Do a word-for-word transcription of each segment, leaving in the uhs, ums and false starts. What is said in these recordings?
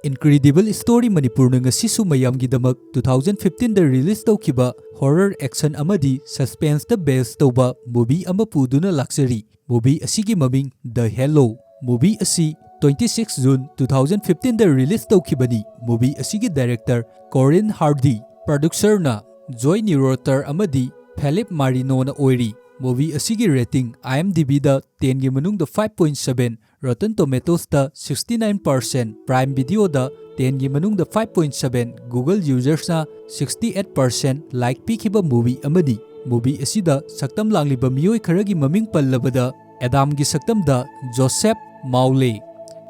Incredible Story ꯃꯅꯤꯄꯨꯔꯅ ꯉꯁꯤꯁꯨ ꯃꯌꯥꯝꯒꯤꯗꯃꯛ two thousand fifteen ꯗ release ꯇꯧꯈꯤꯕ horror, action ꯑꯃꯗꯤ suspense ꯇ base ꯇꯧꯕ movie ꯑꯃ ꯄꯨꯗꯨꯅ ꯂꯥꯛꯆꯔꯤ꯫ Movie ꯑꯁꯤꯒꯤ ꯃꯃꯤꯡ The Halo꯫ Movie ꯑꯁꯤ twenty six June two thousand fifteen ꯗ release ꯇꯧꯈꯤꯕꯅꯤ꯫ Movie ꯑꯁꯤꯒꯤ director Corin Hardy, producer ꯅ Joy Neurauter ꯑꯃꯗꯤ Philippe Marino ꯅ ꯑꯣꯏꯔꯤ꯫ Movie ꯑꯁꯤꯒꯤ rating IMDb ꯗ ten ꯒꯤ ꯃꯅꯨꯡꯗ five point seven, Rotten Tomatoes ꯇ sixty nine percent, Prime Video ꯗ ten ꯒꯤ ꯃꯅꯨꯡꯗ five point seven, Google users ꯅ sixty eight percent like ꯄꯤꯈꯤꯕ movie ꯑꯃꯅꯤ꯫ Movie ꯑꯁꯤꯗ ꯁꯛꯇꯝ ꯂꯥꯡꯂꯤꯕ ꯃꯤꯑꯣꯏ ꯈꯔꯒꯤ ꯃꯃꯤꯡ ꯄꯜꯂꯕꯗ, Adam ꯒꯤ ꯁꯛꯇꯝꯗ Joseph Mawle,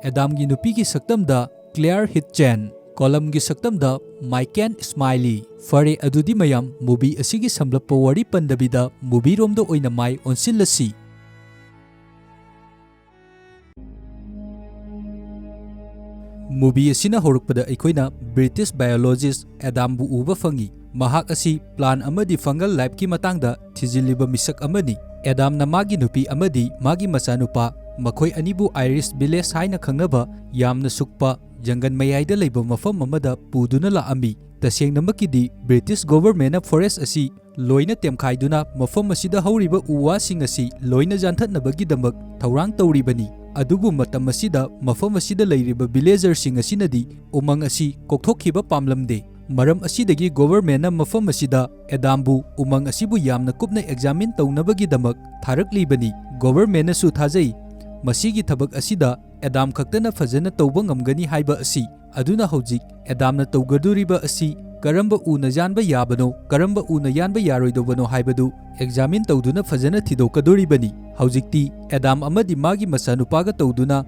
Adam ꯒꯤ ꯅꯨꯄꯤꯒꯤ ꯁꯛꯇꯝꯗ Claire Hitchens, Colm ꯒꯤ ꯁꯛꯇꯝꯗ Michael Smiley꯫ ꯐꯔꯦ, ꯑꯗꯨꯗꯤ ꯃꯌꯥꯝ, movie ꯑꯁꯤꯒꯤ ꯁꯝꯂꯞꯄ ꯋꯥꯔꯤ ꯄꯟꯗꯕꯤꯗ movie ꯔꯣꯝꯗ ꯑꯣꯏꯅ ꯃꯥꯏ ꯑꯣꯟꯁꯤꯜꯂꯁꯤ꯫ Movie ꯑꯁꯤꯅ ꯍꯧꯔꯛꯄꯗ ꯑꯩꯈꯣꯏꯅ British biologist Adam ꯕꯨ ꯎꯕ ꯐꯪꯏ꯫ ꯃꯍꯥꯛ ꯑꯁꯤ plant ꯑꯃꯗꯤ fungal life ꯀꯤ ꯃꯇꯥꯡꯗ ꯊꯤꯖꯤꯜꯂꯤꯕ ꯃꯤꯁꯛ ꯑꯃꯅꯤ꯫ Adam ꯅ ꯃꯥꯒꯤ ꯅꯨꯄꯤ ꯑꯃꯗꯤ ꯃꯥꯒꯤ ꯃꯆꯥꯅꯨꯄꯥ, ꯃꯈꯣꯏ ꯑꯅꯤꯕꯨ Irish Village ꯍꯥꯏꯅ ꯈꯪꯅꯕ ꯌꯥꯝꯅ ꯁꯨꯛꯄ ꯖꯪꯒꯜ ꯃꯌꯥꯏꯗ ꯂꯩꯕ ꯃꯐꯝ ꯑꯃꯗ ꯄꯨꯗꯨꯅ ꯂꯥꯛꯑꯝꯃꯤ꯫ ꯇꯁꯦꯡꯅꯃꯛꯀꯤꯗꯤ British Government ꯅ forest ꯑꯁꯤ ꯂꯣꯏꯅ ꯇꯦꯝꯈꯥꯏꯗꯨꯅ ꯃꯐꯝ ꯑꯁꯤꯗ ꯍꯧꯔꯤꯕ ꯎ ꯋꯥꯁꯤꯡ ꯑꯁꯤ ꯂꯣꯏꯅ ꯌꯥꯟꯊꯠꯅꯕꯒꯤꯗꯃꯛ ꯊꯧꯔꯥꯡ ꯇꯧꯔꯤꯕꯅꯤ꯫ ꯑꯗꯨꯕꯨ ꯃꯇꯝ ꯑꯁꯤꯗ ꯃꯐꯝ ꯑꯁꯤꯗ ꯂꯩꯔꯤꯕ villager ꯁꯤꯡ ꯑꯁꯤꯅꯗꯤ ꯎꯃꯪ ꯑꯁꯤ ꯀꯣꯛꯊꯣꯛꯈꯤꯕ ꯄꯥꯝꯂꯝꯗꯦ꯫ ꯃꯔꯝ ꯑꯁꯤꯗꯒꯤ government ꯅ ꯃꯐꯝ ꯑꯁꯤꯗ Adam ꯕꯨ ꯎꯃꯪ ꯑꯁꯤꯕꯨ ꯌꯥꯝꯅ ꯀꯨꯞꯅ examine ꯇꯧꯅꯕꯒꯤꯗꯃꯛ ꯊꯥꯔꯛꯂꯤꯕꯅꯤ꯫ Government ꯅꯁꯨ ꯊꯥꯖꯩ, ꯃꯁꯤꯒꯤ ꯊꯕꯛ ꯑꯁꯤꯗ Adam ꯈꯛꯇꯅ ꯐꯖꯅ ꯇꯧꯕ ꯉꯝꯒꯅꯤ ꯍꯥꯏꯕ ꯑꯁꯤ꯫ ꯑꯗꯨꯅ ꯍꯧꯖꯤꯛ Adam ꯅ ꯇꯧꯒꯗꯧꯔꯤꯕ ꯑꯁꯤ ꯀꯔꯝꯕ ꯎꯅ ꯌꯥꯟꯕ ꯌꯥꯕꯅꯣ, ꯀꯔꯝꯕ ꯎꯅ ꯌꯥꯟꯕ ꯌꯥꯔꯣꯏꯗꯧꯕꯅꯣ ꯍꯥꯏꯕꯗꯨ examine ꯇꯧꯗꯨꯅ ꯐꯖꯅ ꯊꯤꯗꯣꯛꯀꯗꯧꯔꯤꯕꯅꯤ꯫ ꯍꯧꯖꯤꯛꯇꯤ Adam ꯑꯃꯗꯤ ꯃꯥꯒꯤ ꯃꯆꯥꯅꯨꯄꯥꯒ ꯇꯧꯗꯨꯅ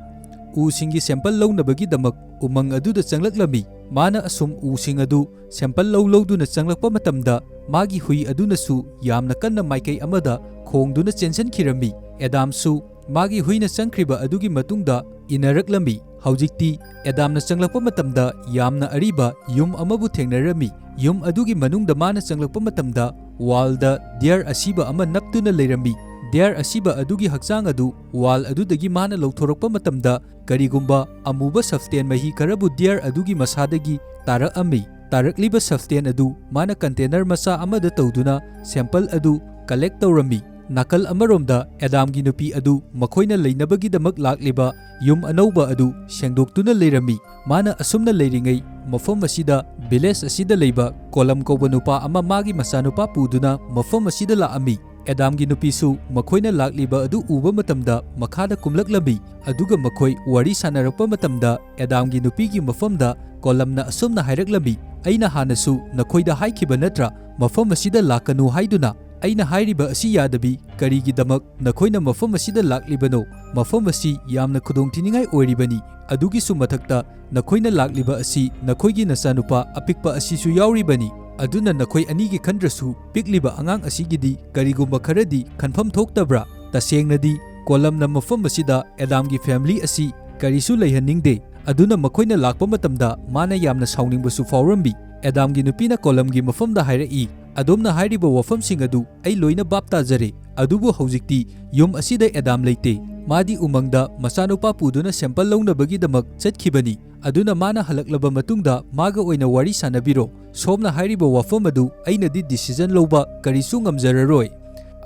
ꯎꯁꯤꯡꯒꯤ sample ꯂꯧꯅꯕꯒꯤꯗꯃꯛ ꯎꯃꯪ ꯑꯗꯨꯗ ꯆꯪꯂꯛꯂꯝꯃꯤ꯫ ꯃꯥꯅ ꯑꯁꯨꯝ ꯎꯁꯤꯡ ꯑꯗꯨ sample ꯂꯧ ꯂꯧꯗꯨꯅ ꯆꯪꯂꯛꯄ ꯃꯇꯝꯗ, ꯃꯥꯒꯤ ꯍꯨꯏ ꯑꯗꯨꯅꯁꯨ ꯌꯥꯝꯅ ꯀꯟꯅ ꯃꯥꯏꯀꯩ ꯑꯃꯗ ꯈꯣꯡꯗꯨꯅ ꯆꯦꯟꯁꯤꯟꯈꯤꯔꯝꯃꯤ꯫ Adam ꯁꯨ ꯃꯥꯒꯤ ꯍꯨꯏꯅ ꯆꯪꯈ꯭ꯔꯤꯕ ꯑꯗꯨꯒꯤ ꯃꯇꯨꯡꯗ ꯏꯟꯅꯔꯛꯂꯝꯃꯤ꯫ ꯍꯧꯖꯤꯛꯇꯤ Adam ꯅ ꯆꯪꯂꯛꯄ ꯃꯇꯝꯗ ꯌꯥꯝꯅ ꯑꯔꯤꯕ ꯌꯨꯝ ꯑꯃꯕꯨ ꯊꯦꯡꯅꯔꯝꯃꯤ꯫ ꯌꯨꯝ ꯑꯗꯨꯒꯤ ꯃꯅꯨꯡꯗ ꯃꯥꯅ ꯆꯪꯂꯛꯄ ꯃꯇꯝꯗ wall ꯗ deer ꯑꯁꯤꯕ ꯑꯃ ꯅꯞꯇꯨꯅ ꯂꯩꯔꯝꯃꯤ꯫ ꯗꯤꯌꯥꯔ ꯑꯁꯤꯕ ꯑꯗꯨꯒꯤ ꯍꯛꯆꯥꯡ ꯑꯗꯨ ꯋꯥꯜ ꯑꯗꯨꯗꯒꯤ ꯃꯥꯅ ꯂꯧꯊꯣꯔꯛꯄ ꯃꯇꯝꯗ, ꯀꯔꯤꯒꯨꯝꯕ ꯑꯃꯨꯕ ꯁꯕꯁꯇꯦꯟ ꯃꯍꯤ ꯈꯔꯕꯨ ꯗꯤꯌꯥꯔ ꯑꯗꯨꯒꯤ ꯃꯁꯥꯗꯒꯤ ꯇꯥꯔꯛꯑꯝꯃꯤ꯫ ꯇꯥꯔꯛꯂꯤꯕ ꯁꯕꯁꯇꯦꯟ ꯑꯗꯨ ꯃꯥꯅ ꯀꯟꯇꯦꯅꯔ ꯃꯆꯥ ꯑꯃꯗ ꯇꯧꯗꯨꯅ ꯁꯦꯝꯄꯜ ꯑꯗꯨ ꯀꯂꯦꯛ ꯇꯧꯔꯝꯃꯤ꯫ ꯅꯥꯀꯜ ꯑꯃꯔꯣꯝꯗ, ꯑꯦꯗꯥꯝꯒꯤ ꯅꯨꯄꯤ ꯑꯗꯨ ꯃꯈꯣꯏꯅ ꯂꯩꯅꯕꯒꯤꯗꯃꯛ ꯂꯥꯛꯂꯤꯕ ꯌꯨꯝ ꯑꯅꯧꯕ ꯑꯗꯨ ꯁꯦꯡꯗꯣꯛꯇꯨꯅ ꯂꯩꯔꯝꯃꯤ꯫ ꯃꯥꯅ ꯑꯁꯨꯝꯅ ꯂꯩꯔꯤꯉꯩ, ꯃꯐꯝ ꯑꯁꯤꯗ, ꯚꯤꯂꯦꯖ ꯑꯁꯤꯗ ꯂꯩꯕ ꯀꯣꯂꯝ ꯀꯧꯕ ꯅꯨꯄꯥ ꯑꯃ ꯃꯥꯒꯤ ꯃꯆꯥꯅꯨꯄꯥ ꯄꯨꯗꯨꯅ ꯃꯐꯝ ꯑꯁꯤꯗ ꯂꯥꯛꯑꯝꯃꯤ꯫ ꯑꯦꯗꯥꯝꯒꯤ ꯅꯨꯄꯤꯁꯨ ꯃꯈꯣꯏꯅ ꯂꯥꯛꯂꯤꯕ ꯑꯗꯨ ꯎꯕ ꯃꯇꯝꯗ ꯃꯈꯥꯗ ꯀꯨꯝꯂꯛꯂꯝꯃꯤ, ꯑꯗꯨꯒ ꯃꯈꯣꯏ ꯋꯥꯔꯤ ꯁꯥꯟꯅꯔꯛꯄ ꯃꯇꯝꯗ ꯑꯦꯗꯥꯝꯒꯤ ꯅꯨꯄꯤꯒꯤ ꯃꯐꯝꯗ ꯀꯣꯂꯝꯅ ꯑꯁꯨꯝꯅ ꯍꯥꯏꯔꯛꯂꯝꯃꯤ, "ꯑꯩꯅ ꯍꯥꯟꯅꯁꯨ ꯅꯈꯣꯏꯗ ꯍꯥꯏꯈꯤꯕ ꯅꯠꯇ꯭ꯔꯥ, ꯃꯐꯝ ꯑꯁꯤꯗ ꯂꯥꯛꯀꯅꯨ ꯍꯥꯏꯗꯨꯅ? ꯑꯩꯅ ꯍꯥꯏꯔꯤꯕ ꯑꯁꯤ ꯌꯥꯗꯕꯤ ꯀꯔꯤꯒꯤꯗꯃꯛ ꯅꯈꯣꯏꯅ ꯃꯐꯝ ꯑꯁꯤꯗ ꯂꯥꯛꯂꯤꯕꯅꯣ? ꯃꯐꯝ ꯑꯁꯤ ꯌꯥꯝꯅ ꯈꯨꯗꯣꯡꯊꯤꯅꯤꯡꯉꯥꯏ ꯑꯣꯏꯔꯤꯕꯅꯤ꯫ ꯑꯗꯨꯒꯤꯁꯨ ꯃꯊꯛꯇ, ꯅꯈꯣꯏꯅ ꯂꯥꯛꯂꯤꯕ ꯑꯁꯤ ꯅꯈꯣꯏꯒꯤ ꯅꯆꯥꯅꯨꯄꯥ ꯑꯄꯤꯛꯄ ꯑꯁꯤꯁꯨ ꯌꯥꯎꯔꯤꯕꯅꯤ꯫ ꯑꯗꯨꯅ ꯅꯈꯣꯏ ꯑꯅꯤꯒꯤ ꯈꯟꯗ꯭ꯔꯁꯨ, ꯄꯤꯛꯂꯤꯕ ꯑꯉꯥꯡ ꯑꯁꯤꯒꯤꯗꯤ ꯀꯔꯤꯒꯨꯝꯕ ꯈꯔꯗꯤ ꯈꯟꯐꯝ ꯊꯣꯛꯇꯕ꯭ꯔꯥ?" ꯇꯁꯦꯡꯅꯗꯤ, ꯀꯣꯂꯝꯅ ꯃꯐꯝ ꯑꯁꯤꯗ ꯑꯦꯗꯥꯝꯒꯤ ꯐꯦꯃꯤꯂꯤ ꯑꯁꯤ ꯀꯔꯤꯁꯨ ꯂꯩꯍꯟꯅꯤꯡꯗꯦ꯫ ꯑꯗꯨꯅ ꯃꯈꯣꯏꯅ ꯂꯥꯛꯄ ꯃꯇꯝꯗ ꯃꯥꯅ ꯌꯥꯝꯅ ꯁꯥꯎꯅꯤꯡꯕꯁꯨ ꯐꯥꯎꯔꯝꯃꯤ꯫ ꯑꯦꯗꯥꯝꯒꯤ ꯅꯨꯄꯤꯅ ꯀꯣꯂꯝꯒꯤ ꯃꯐꯝꯗ ꯍꯥꯏꯔꯛꯏ, "ꯑꯗꯣꯝꯅ ꯍꯥꯏꯔꯤꯕ ꯋꯥꯐꯝꯁꯤꯡ ꯑꯗꯨ ꯑꯩ ꯂꯣꯏꯅ ꯚꯥꯞ ꯇꯥꯖꯔꯦ, ꯑꯗꯨꯕꯨ ꯍꯧꯖꯤꯛꯇꯤ ꯌꯨꯝ ꯑꯁꯤꯗ ꯑꯦꯗꯥꯝ ꯂꯩꯇꯦ꯫ ꯃꯥꯗꯤ ꯎꯃꯪꯗ ꯃꯆꯥꯅꯨꯄꯥ ꯄꯨꯗꯨꯅ ꯁꯦꯝꯄꯜ ꯂꯧꯅꯕꯒꯤꯗꯃꯛ ꯆꯠꯈꯤꯕꯅꯤ꯫ ꯑꯗꯨꯅ ꯃꯥꯅ ꯍꯜꯂꯛꯂꯕ ꯃꯇꯨꯡꯗ ꯃꯥꯒ ꯑꯣꯏꯅ ꯋꯥꯔꯤ ꯁꯥꯟꯅꯕꯤꯔꯣ꯫ ꯁꯣꯝꯅ ꯍꯥꯏꯔꯤꯕ ꯋꯥꯐꯝ ꯑꯗꯨ ꯑꯩꯅꯗꯤ ꯗꯤꯁꯤꯖꯟ ꯂꯧꯕ ꯀꯔꯤꯁꯨ ꯉꯝꯖꯔꯔꯣꯏ"꯫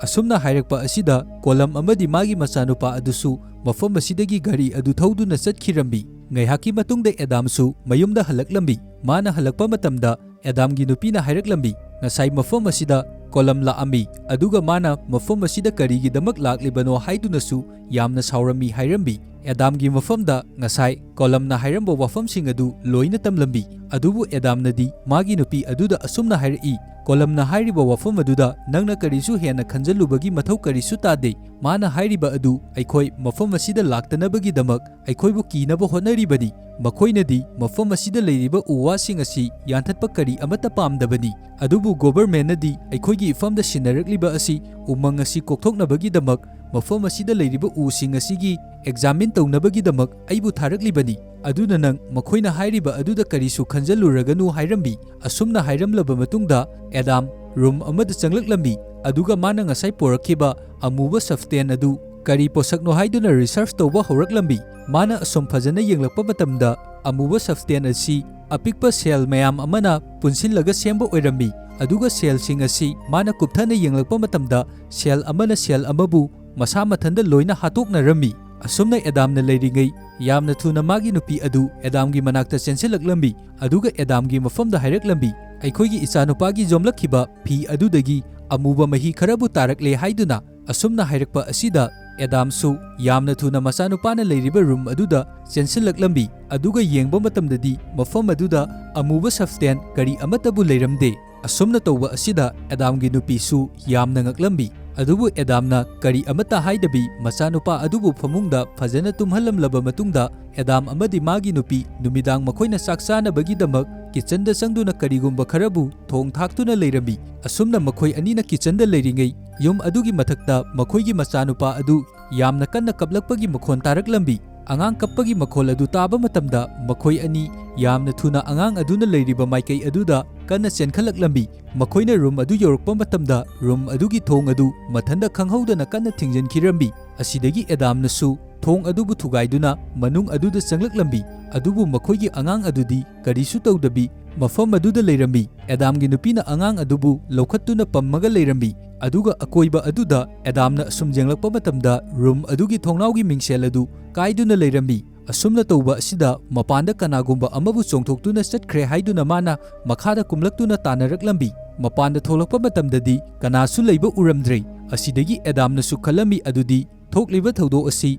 ꯑꯁꯨꯝꯅ ꯍꯥꯏꯔꯛꯄ ꯑꯁꯤꯗ ꯀꯣꯂꯝ ꯑꯃꯗꯤ ꯃꯥꯒꯤ ꯃꯆꯥꯅꯨꯄꯥ ꯑꯗꯨꯁꯨ ꯃꯐꯝ ꯑꯁꯤꯗꯒꯤ ꯒꯥꯔꯤ ꯑꯗꯨ ꯊꯧꯗꯨꯅ ꯆꯠꯈꯤꯔꯝꯃꯤ꯫ ꯉꯥꯏꯍꯥꯛꯀꯤ ꯃꯇꯨꯡꯗ ꯑꯦꯗꯥꯝꯁꯨ ꯃꯌꯨꯝꯗ ꯍꯜꯂꯛꯂꯝꯃꯤ꯫ ꯃꯥꯅ ꯍꯜꯂꯛꯄ ꯃꯇꯝꯗ ꯑꯦꯗꯥꯝꯒꯤ ꯅꯨꯄꯤꯅ ꯍꯥꯏꯔꯛꯂꯝꯃꯤ, "ꯉꯁꯥꯏ ꯃꯐꯝ ꯑꯁꯤꯗ ꯀꯣꯂꯝ ꯂꯥꯛꯑꯝꯃꯤ, ꯑꯗꯨꯒ ꯃꯥꯅ ꯃꯐꯝ ꯑꯁꯤꯗ ꯀꯔꯤꯒꯤꯗꯃꯛ ꯂꯥꯛꯂꯤꯕꯅꯣ ꯍꯥꯏꯗꯨꯅꯁꯨ ꯌꯥꯝꯅ ꯁꯥꯎꯔꯝꯃꯤ" ꯍꯥꯏꯔꯝꯃꯤ꯫ ꯑꯦꯗꯥꯝꯒꯤ ꯃꯐꯝꯗ ꯉꯁꯥꯏ ꯀꯣꯂꯝꯅ ꯍꯥꯏꯔꯝꯕ ꯋꯥꯐꯝꯁꯤꯡ ꯑꯗꯨ ꯂꯣꯏꯅ ꯇꯝꯂꯝꯃꯤ꯫ ꯑꯗꯨꯕꯨ ꯑꯦꯗꯥꯝꯅꯗꯤ ꯃꯥꯒꯤ ꯅꯨꯄꯤ ꯑꯗꯨꯗ ꯑꯁꯨꯝꯅ ꯍꯥꯏꯔꯛꯏ, "ꯀꯣꯂꯝꯅ ꯍꯥꯏꯔꯤꯕ ꯋꯥꯐꯝ ꯑꯗꯨꯗ ꯅꯪꯅ ꯀꯔꯤꯁꯨ ꯍꯦꯟꯅ ꯈꯟꯖꯜꯂꯨꯕꯒꯤ ꯃꯊꯧ ꯀꯔꯤꯁꯨ ꯇꯥꯗꯦ꯫ ꯃꯥꯅ ꯍꯥꯏꯔꯤꯕ ꯑꯗꯨ ꯑꯩꯈꯣꯏ ꯃꯐꯝ ꯑꯁꯤꯗ ꯂꯥꯛꯇꯅꯕꯒꯤꯗꯃꯛ ꯑꯩꯈꯣꯏꯕꯨ ꯀꯤꯅꯕ ꯍꯣꯠꯅꯔꯤꯕꯅꯤ꯫ ꯃꯈꯣꯏꯅꯗꯤ ꯃꯐꯝ ꯑꯁꯤꯗ ꯂꯩꯔꯤꯕ ꯎ ꯋꯥꯁꯤꯡ ꯑꯁꯤ ꯌꯥꯟꯊꯠꯄ ꯀꯔꯤ ꯑꯃꯠꯇ ꯄꯥꯝꯗꯕꯅꯤ꯫ ꯑꯗꯨꯕꯨ ꯒꯣꯚꯔꯃꯦꯟꯅꯗꯤ ꯑꯩꯈꯣꯏꯒꯤ ꯏꯐꯝꯗ ꯁꯤꯟꯅꯔꯛꯂꯤꯕ ꯑꯁꯤ ꯎꯃꯪ ꯑꯁꯤ ꯀꯣꯛꯊꯣꯛꯅꯕꯒꯤꯗꯃꯛ, ꯃꯐꯝ ꯑꯁꯤꯗ ꯂꯩꯔꯤꯕ ꯎꯁꯤꯡ ꯑꯁꯤꯒꯤ ꯑꯦꯛꯖꯥꯃꯤꯟ ꯇꯧꯅꯕꯒꯤꯗꯃꯛ ꯑꯩꯕꯨ ꯊꯥꯔꯛꯂꯤꯕꯅꯤ꯫ ꯑꯗꯨꯅ ꯅꯪ ꯃꯈꯣꯏꯅ ꯍꯥꯏꯔꯤꯕ ꯑꯗꯨꯗ ꯀꯔꯤꯁꯨ ꯈꯟꯖꯜꯂꯨꯔꯒꯅꯨ" ꯍꯥꯏꯔꯝꯃꯤ꯫ ꯑꯁꯨꯝꯅ ꯍꯥꯏꯔꯝꯂꯕ ꯃꯇꯨꯡꯗ ꯑꯦꯗꯥꯝ ꯔꯨꯝ ꯑꯃꯗ ꯆꯪꯂꯛꯂꯝꯃꯤ꯫ ꯑꯗꯨꯒ ꯃꯥꯅ ꯉꯁꯥꯏ ꯄꯨꯔꯛꯈꯤꯕ ꯑꯃꯨꯕ substance ꯑꯗꯨ ꯀꯔꯤ ꯄꯣꯠꯁꯛꯅꯣ ꯍꯥꯏꯗꯨꯅ research ꯇꯧꯕ ꯍꯧꯔꯛꯂꯝꯃꯤ꯫ ꯃꯥꯅ ꯑꯁꯨꯝ ꯐꯖꯅ ꯌꯦꯡꯂꯛꯄ ꯃꯇꯝꯗ ꯑꯃꯨꯕ substance ꯑꯁꯤ ꯑꯄꯤꯛꯄ cell ꯃꯌꯥꯝ ꯑꯃꯅ ꯄꯨꯟꯁꯤꯜꯂꯒ ꯁꯦꯝꯕ ꯑꯣꯏꯔꯝꯃꯤ꯫ ꯑꯗꯨꯒ cellꯁꯤꯡ ꯑꯁꯤ ꯃꯥꯅ ꯀꯨꯞꯊꯅ ꯌꯦꯡꯂꯛꯄ ꯃꯇꯝꯗ cell ꯑꯃꯅ cell ꯑꯃꯕꯨ ꯃꯁꯥ ꯃꯊꯟꯇ ꯂꯣꯏꯅ ꯍꯥꯠꯇꯣꯛꯅꯔꯝꯃꯤ꯫ ꯑꯁꯨꯝꯅ ꯑꯦꯗꯥꯝꯅ ꯂꯩꯔꯤꯉꯩ ꯌꯥꯝꯅ ꯊꯨꯅ ꯃꯥꯒꯤ ꯅꯨꯄꯤ ꯑꯗꯨ ꯑꯦꯗꯥꯝꯒꯤ ꯃꯅꯥꯛꯇ ꯆꯦꯟꯁꯤꯜꯂꯛꯂꯝꯃꯤ, ꯑꯗꯨꯒ ꯑꯦꯗꯥꯝꯒꯤ ꯃꯐꯝꯗ ꯍꯥꯏꯔꯛꯂꯝꯃꯤ, "ꯑꯩꯈꯣꯏꯒꯤ ꯏꯆꯥꯅꯨꯄꯥꯒꯤ ꯌꯣꯝꯂꯛꯈꯤꯕ ꯐꯤ ꯑꯗꯨꯗꯒꯤ ꯑꯃꯨꯕ ꯃꯍꯤ ꯈꯔꯕꯨ ꯇꯥꯔꯛꯂꯦ" ꯍꯥꯏꯗꯨꯅ꯫ ꯑꯁꯨꯝꯅ ꯍꯥꯏꯔꯛꯄ ꯑꯁꯤꯗ ꯑꯦꯗꯥꯝꯁꯨ ꯌꯥꯝꯅ ꯊꯨꯅ ꯃꯆꯥꯅꯨꯄꯥꯅ ꯂꯩꯔꯤꯕ room ꯑꯗꯨꯗ ꯆꯦꯟꯁꯤꯜꯂꯛꯂꯝꯃꯤ, ꯑꯗꯨꯒ ꯌꯦꯡꯕ ꯃꯇꯝꯗꯗꯤ ꯃꯐꯝ ꯑꯗꯨꯗ ꯑꯃꯨꯕ substance ꯀꯔꯤ ꯑꯃꯠꯇꯕꯨ ꯂꯩꯔꯝꯗꯦ꯫ ꯑꯁꯨꯝꯅ ꯇꯧꯕ ꯑꯁꯤꯗ ꯑꯦꯗꯥꯝꯒꯤ ꯅꯨꯄꯤꯁꯨ ꯌꯥꯝꯅ ꯉꯛꯂꯝꯃꯤ꯫ ꯑꯗꯨꯕꯨ ꯑꯦꯗꯥꯝꯅ ꯀꯔꯤ ꯑꯃꯠꯇ ꯍꯥꯏꯗꯕꯤ ꯃꯆꯥꯅꯨꯄꯥ ꯑꯗꯨꯕꯨ ꯐꯃꯨꯡꯗ ꯐꯖꯅ ꯇꯨꯝꯍꯜꯂꯝꯂꯕ ꯃꯇꯨꯡꯗ, ꯑꯦꯗꯥꯝ ꯑꯃꯗꯤ ꯃꯥꯒꯤ ꯅꯨꯄꯤ ꯅꯨꯃꯤꯗꯥꯡ ꯃꯈꯣꯏꯅ ꯆꯥꯛ ꯆꯥꯅꯕꯒꯤꯗꯃꯛ kitchenꯗ ꯆꯪꯗꯨꯅ ꯀꯔꯤꯒꯨꯝꯕ ꯈꯔꯕꯨ ꯊꯣꯡ ꯊꯥꯛꯇꯨꯅ ꯂꯩꯔꯝꯃꯤ꯫ ꯑꯁꯨꯝꯅ ꯃꯈꯣꯏ ꯑꯅꯤꯅ kitchenꯗ ꯂꯩꯔꯤꯉꯩ, ꯌꯨꯝ ꯑꯗꯨꯒꯤ ꯃꯊꯛꯇ ꯃꯈꯣꯏꯒꯤ ꯃꯆꯥꯅꯨꯄꯥ ꯑꯗꯨ ꯌꯥꯝꯅ ꯀꯟꯅ ꯀꯞꯂꯛꯄꯒꯤ ꯃꯈꯣꯟ ꯇꯥꯔꯛꯂꯝꯃꯤ꯫ ꯑꯉꯥꯡ ꯀꯞꯄꯒꯤ ꯃꯈꯣꯜ ꯑꯗꯨ ꯇꯥꯕ ꯃꯇꯝꯗ, ꯃꯈꯣꯏ ꯑꯅꯤ ꯌꯥꯝꯅ ꯊꯨꯅ ꯑꯉꯥꯡ ꯑꯗꯨꯅ ꯂꯩꯔꯤꯕ ꯃꯥꯏꯀꯩ ꯑꯗꯨꯗ ꯀꯟꯅ ꯆꯦꯟꯈꯠꯂꯛꯂꯝꯃꯤ꯫ ꯃꯈꯣꯏꯅ room ꯑꯗꯨ ꯌꯧꯔꯛꯄ ꯃꯇꯝꯗ, room ꯑꯗꯨꯒꯤ ꯊꯣꯡ ꯑꯗꯨ ꯃꯊꯟꯇ ꯈꯪꯍꯧꯗꯅ ꯀꯟꯅ ꯊꯤꯡꯖꯤꯟꯈꯤꯔꯝꯃꯤ꯫ ꯑꯁꯤꯗꯒꯤ ꯑꯦꯗꯥꯝꯅꯁꯨ ꯊꯣꯡ ꯑꯗꯨꯕꯨ ꯊꯨꯒꯥꯏꯗꯨꯅ ꯃꯅꯨꯡ ꯑꯗꯨꯗ ꯆꯪꯂꯛꯂꯝꯃꯤ, ꯑꯗꯨꯕꯨ ꯃꯈꯣꯏꯒꯤ ꯑꯉꯥꯡ ꯑꯗꯨꯗꯤ ꯀꯔꯤꯁꯨ ꯇꯧꯗꯕꯤ ꯃꯐꯝ ꯑꯗꯨꯗ ꯂꯩꯔꯝꯃꯤ꯫ ꯑꯦꯗꯥꯝꯒꯤ ꯅꯨꯄꯤꯅ ꯑꯉꯥꯡ ꯑꯗꯨꯕꯨ ꯂꯧꯈꯠꯇꯨꯅ ꯄꯝꯃꯒ ꯂꯩꯔꯝꯃꯤ, ꯑꯗꯨꯒ ꯑꯀꯣꯏꯕ ꯑꯗꯨꯗ ꯑꯦꯗꯥꯝꯅ ꯑꯁꯨꯝ ꯌꯦꯡꯂꯛꯄ ꯃꯇꯝꯗ, room ꯑꯗꯨꯒꯤ ꯊꯣꯡꯅꯥꯎꯒꯤ ꯃꯤꯡꯁꯦꯜ ꯑꯗꯨ ꯀꯥꯏꯗꯨꯅ ꯂꯩꯔꯝꯃꯤ꯫ ꯑꯁꯨꯝꯅ ꯇꯧꯕ ꯑꯁꯤꯗ ꯃꯄꯥꯟꯗ ꯀꯅꯥꯒꯨꯝꯕ ꯑꯃꯕꯨ ꯆꯣꯡꯊꯣꯛꯇꯨꯅ ꯆꯠꯈ꯭ꯔꯦ ꯍꯥꯏꯗꯨꯅ ꯃꯥꯅ ꯃꯈꯥꯗ ꯀꯨꯝꯂꯛꯇꯨꯅ ꯇꯥꯟꯅꯔꯛꯂꯝꯃꯤ꯫ ꯃꯄꯥꯟꯗ ꯊꯣꯛꯂꯛꯄ ꯃꯇꯝꯗꯗꯤ ꯀꯅꯥꯁꯨ ꯂꯩꯕ ꯎꯔꯝꯗ꯭ꯔꯦ꯫ ꯑꯁꯤꯗꯒꯤ ꯑꯦꯗꯥꯝꯅꯁꯨ ꯈꯜꯂꯝꯃꯤ ꯑꯗꯨꯗꯤ ꯊꯣꯛꯂꯤꯕ ꯊꯧꯗꯣꯛ ꯑꯁꯤ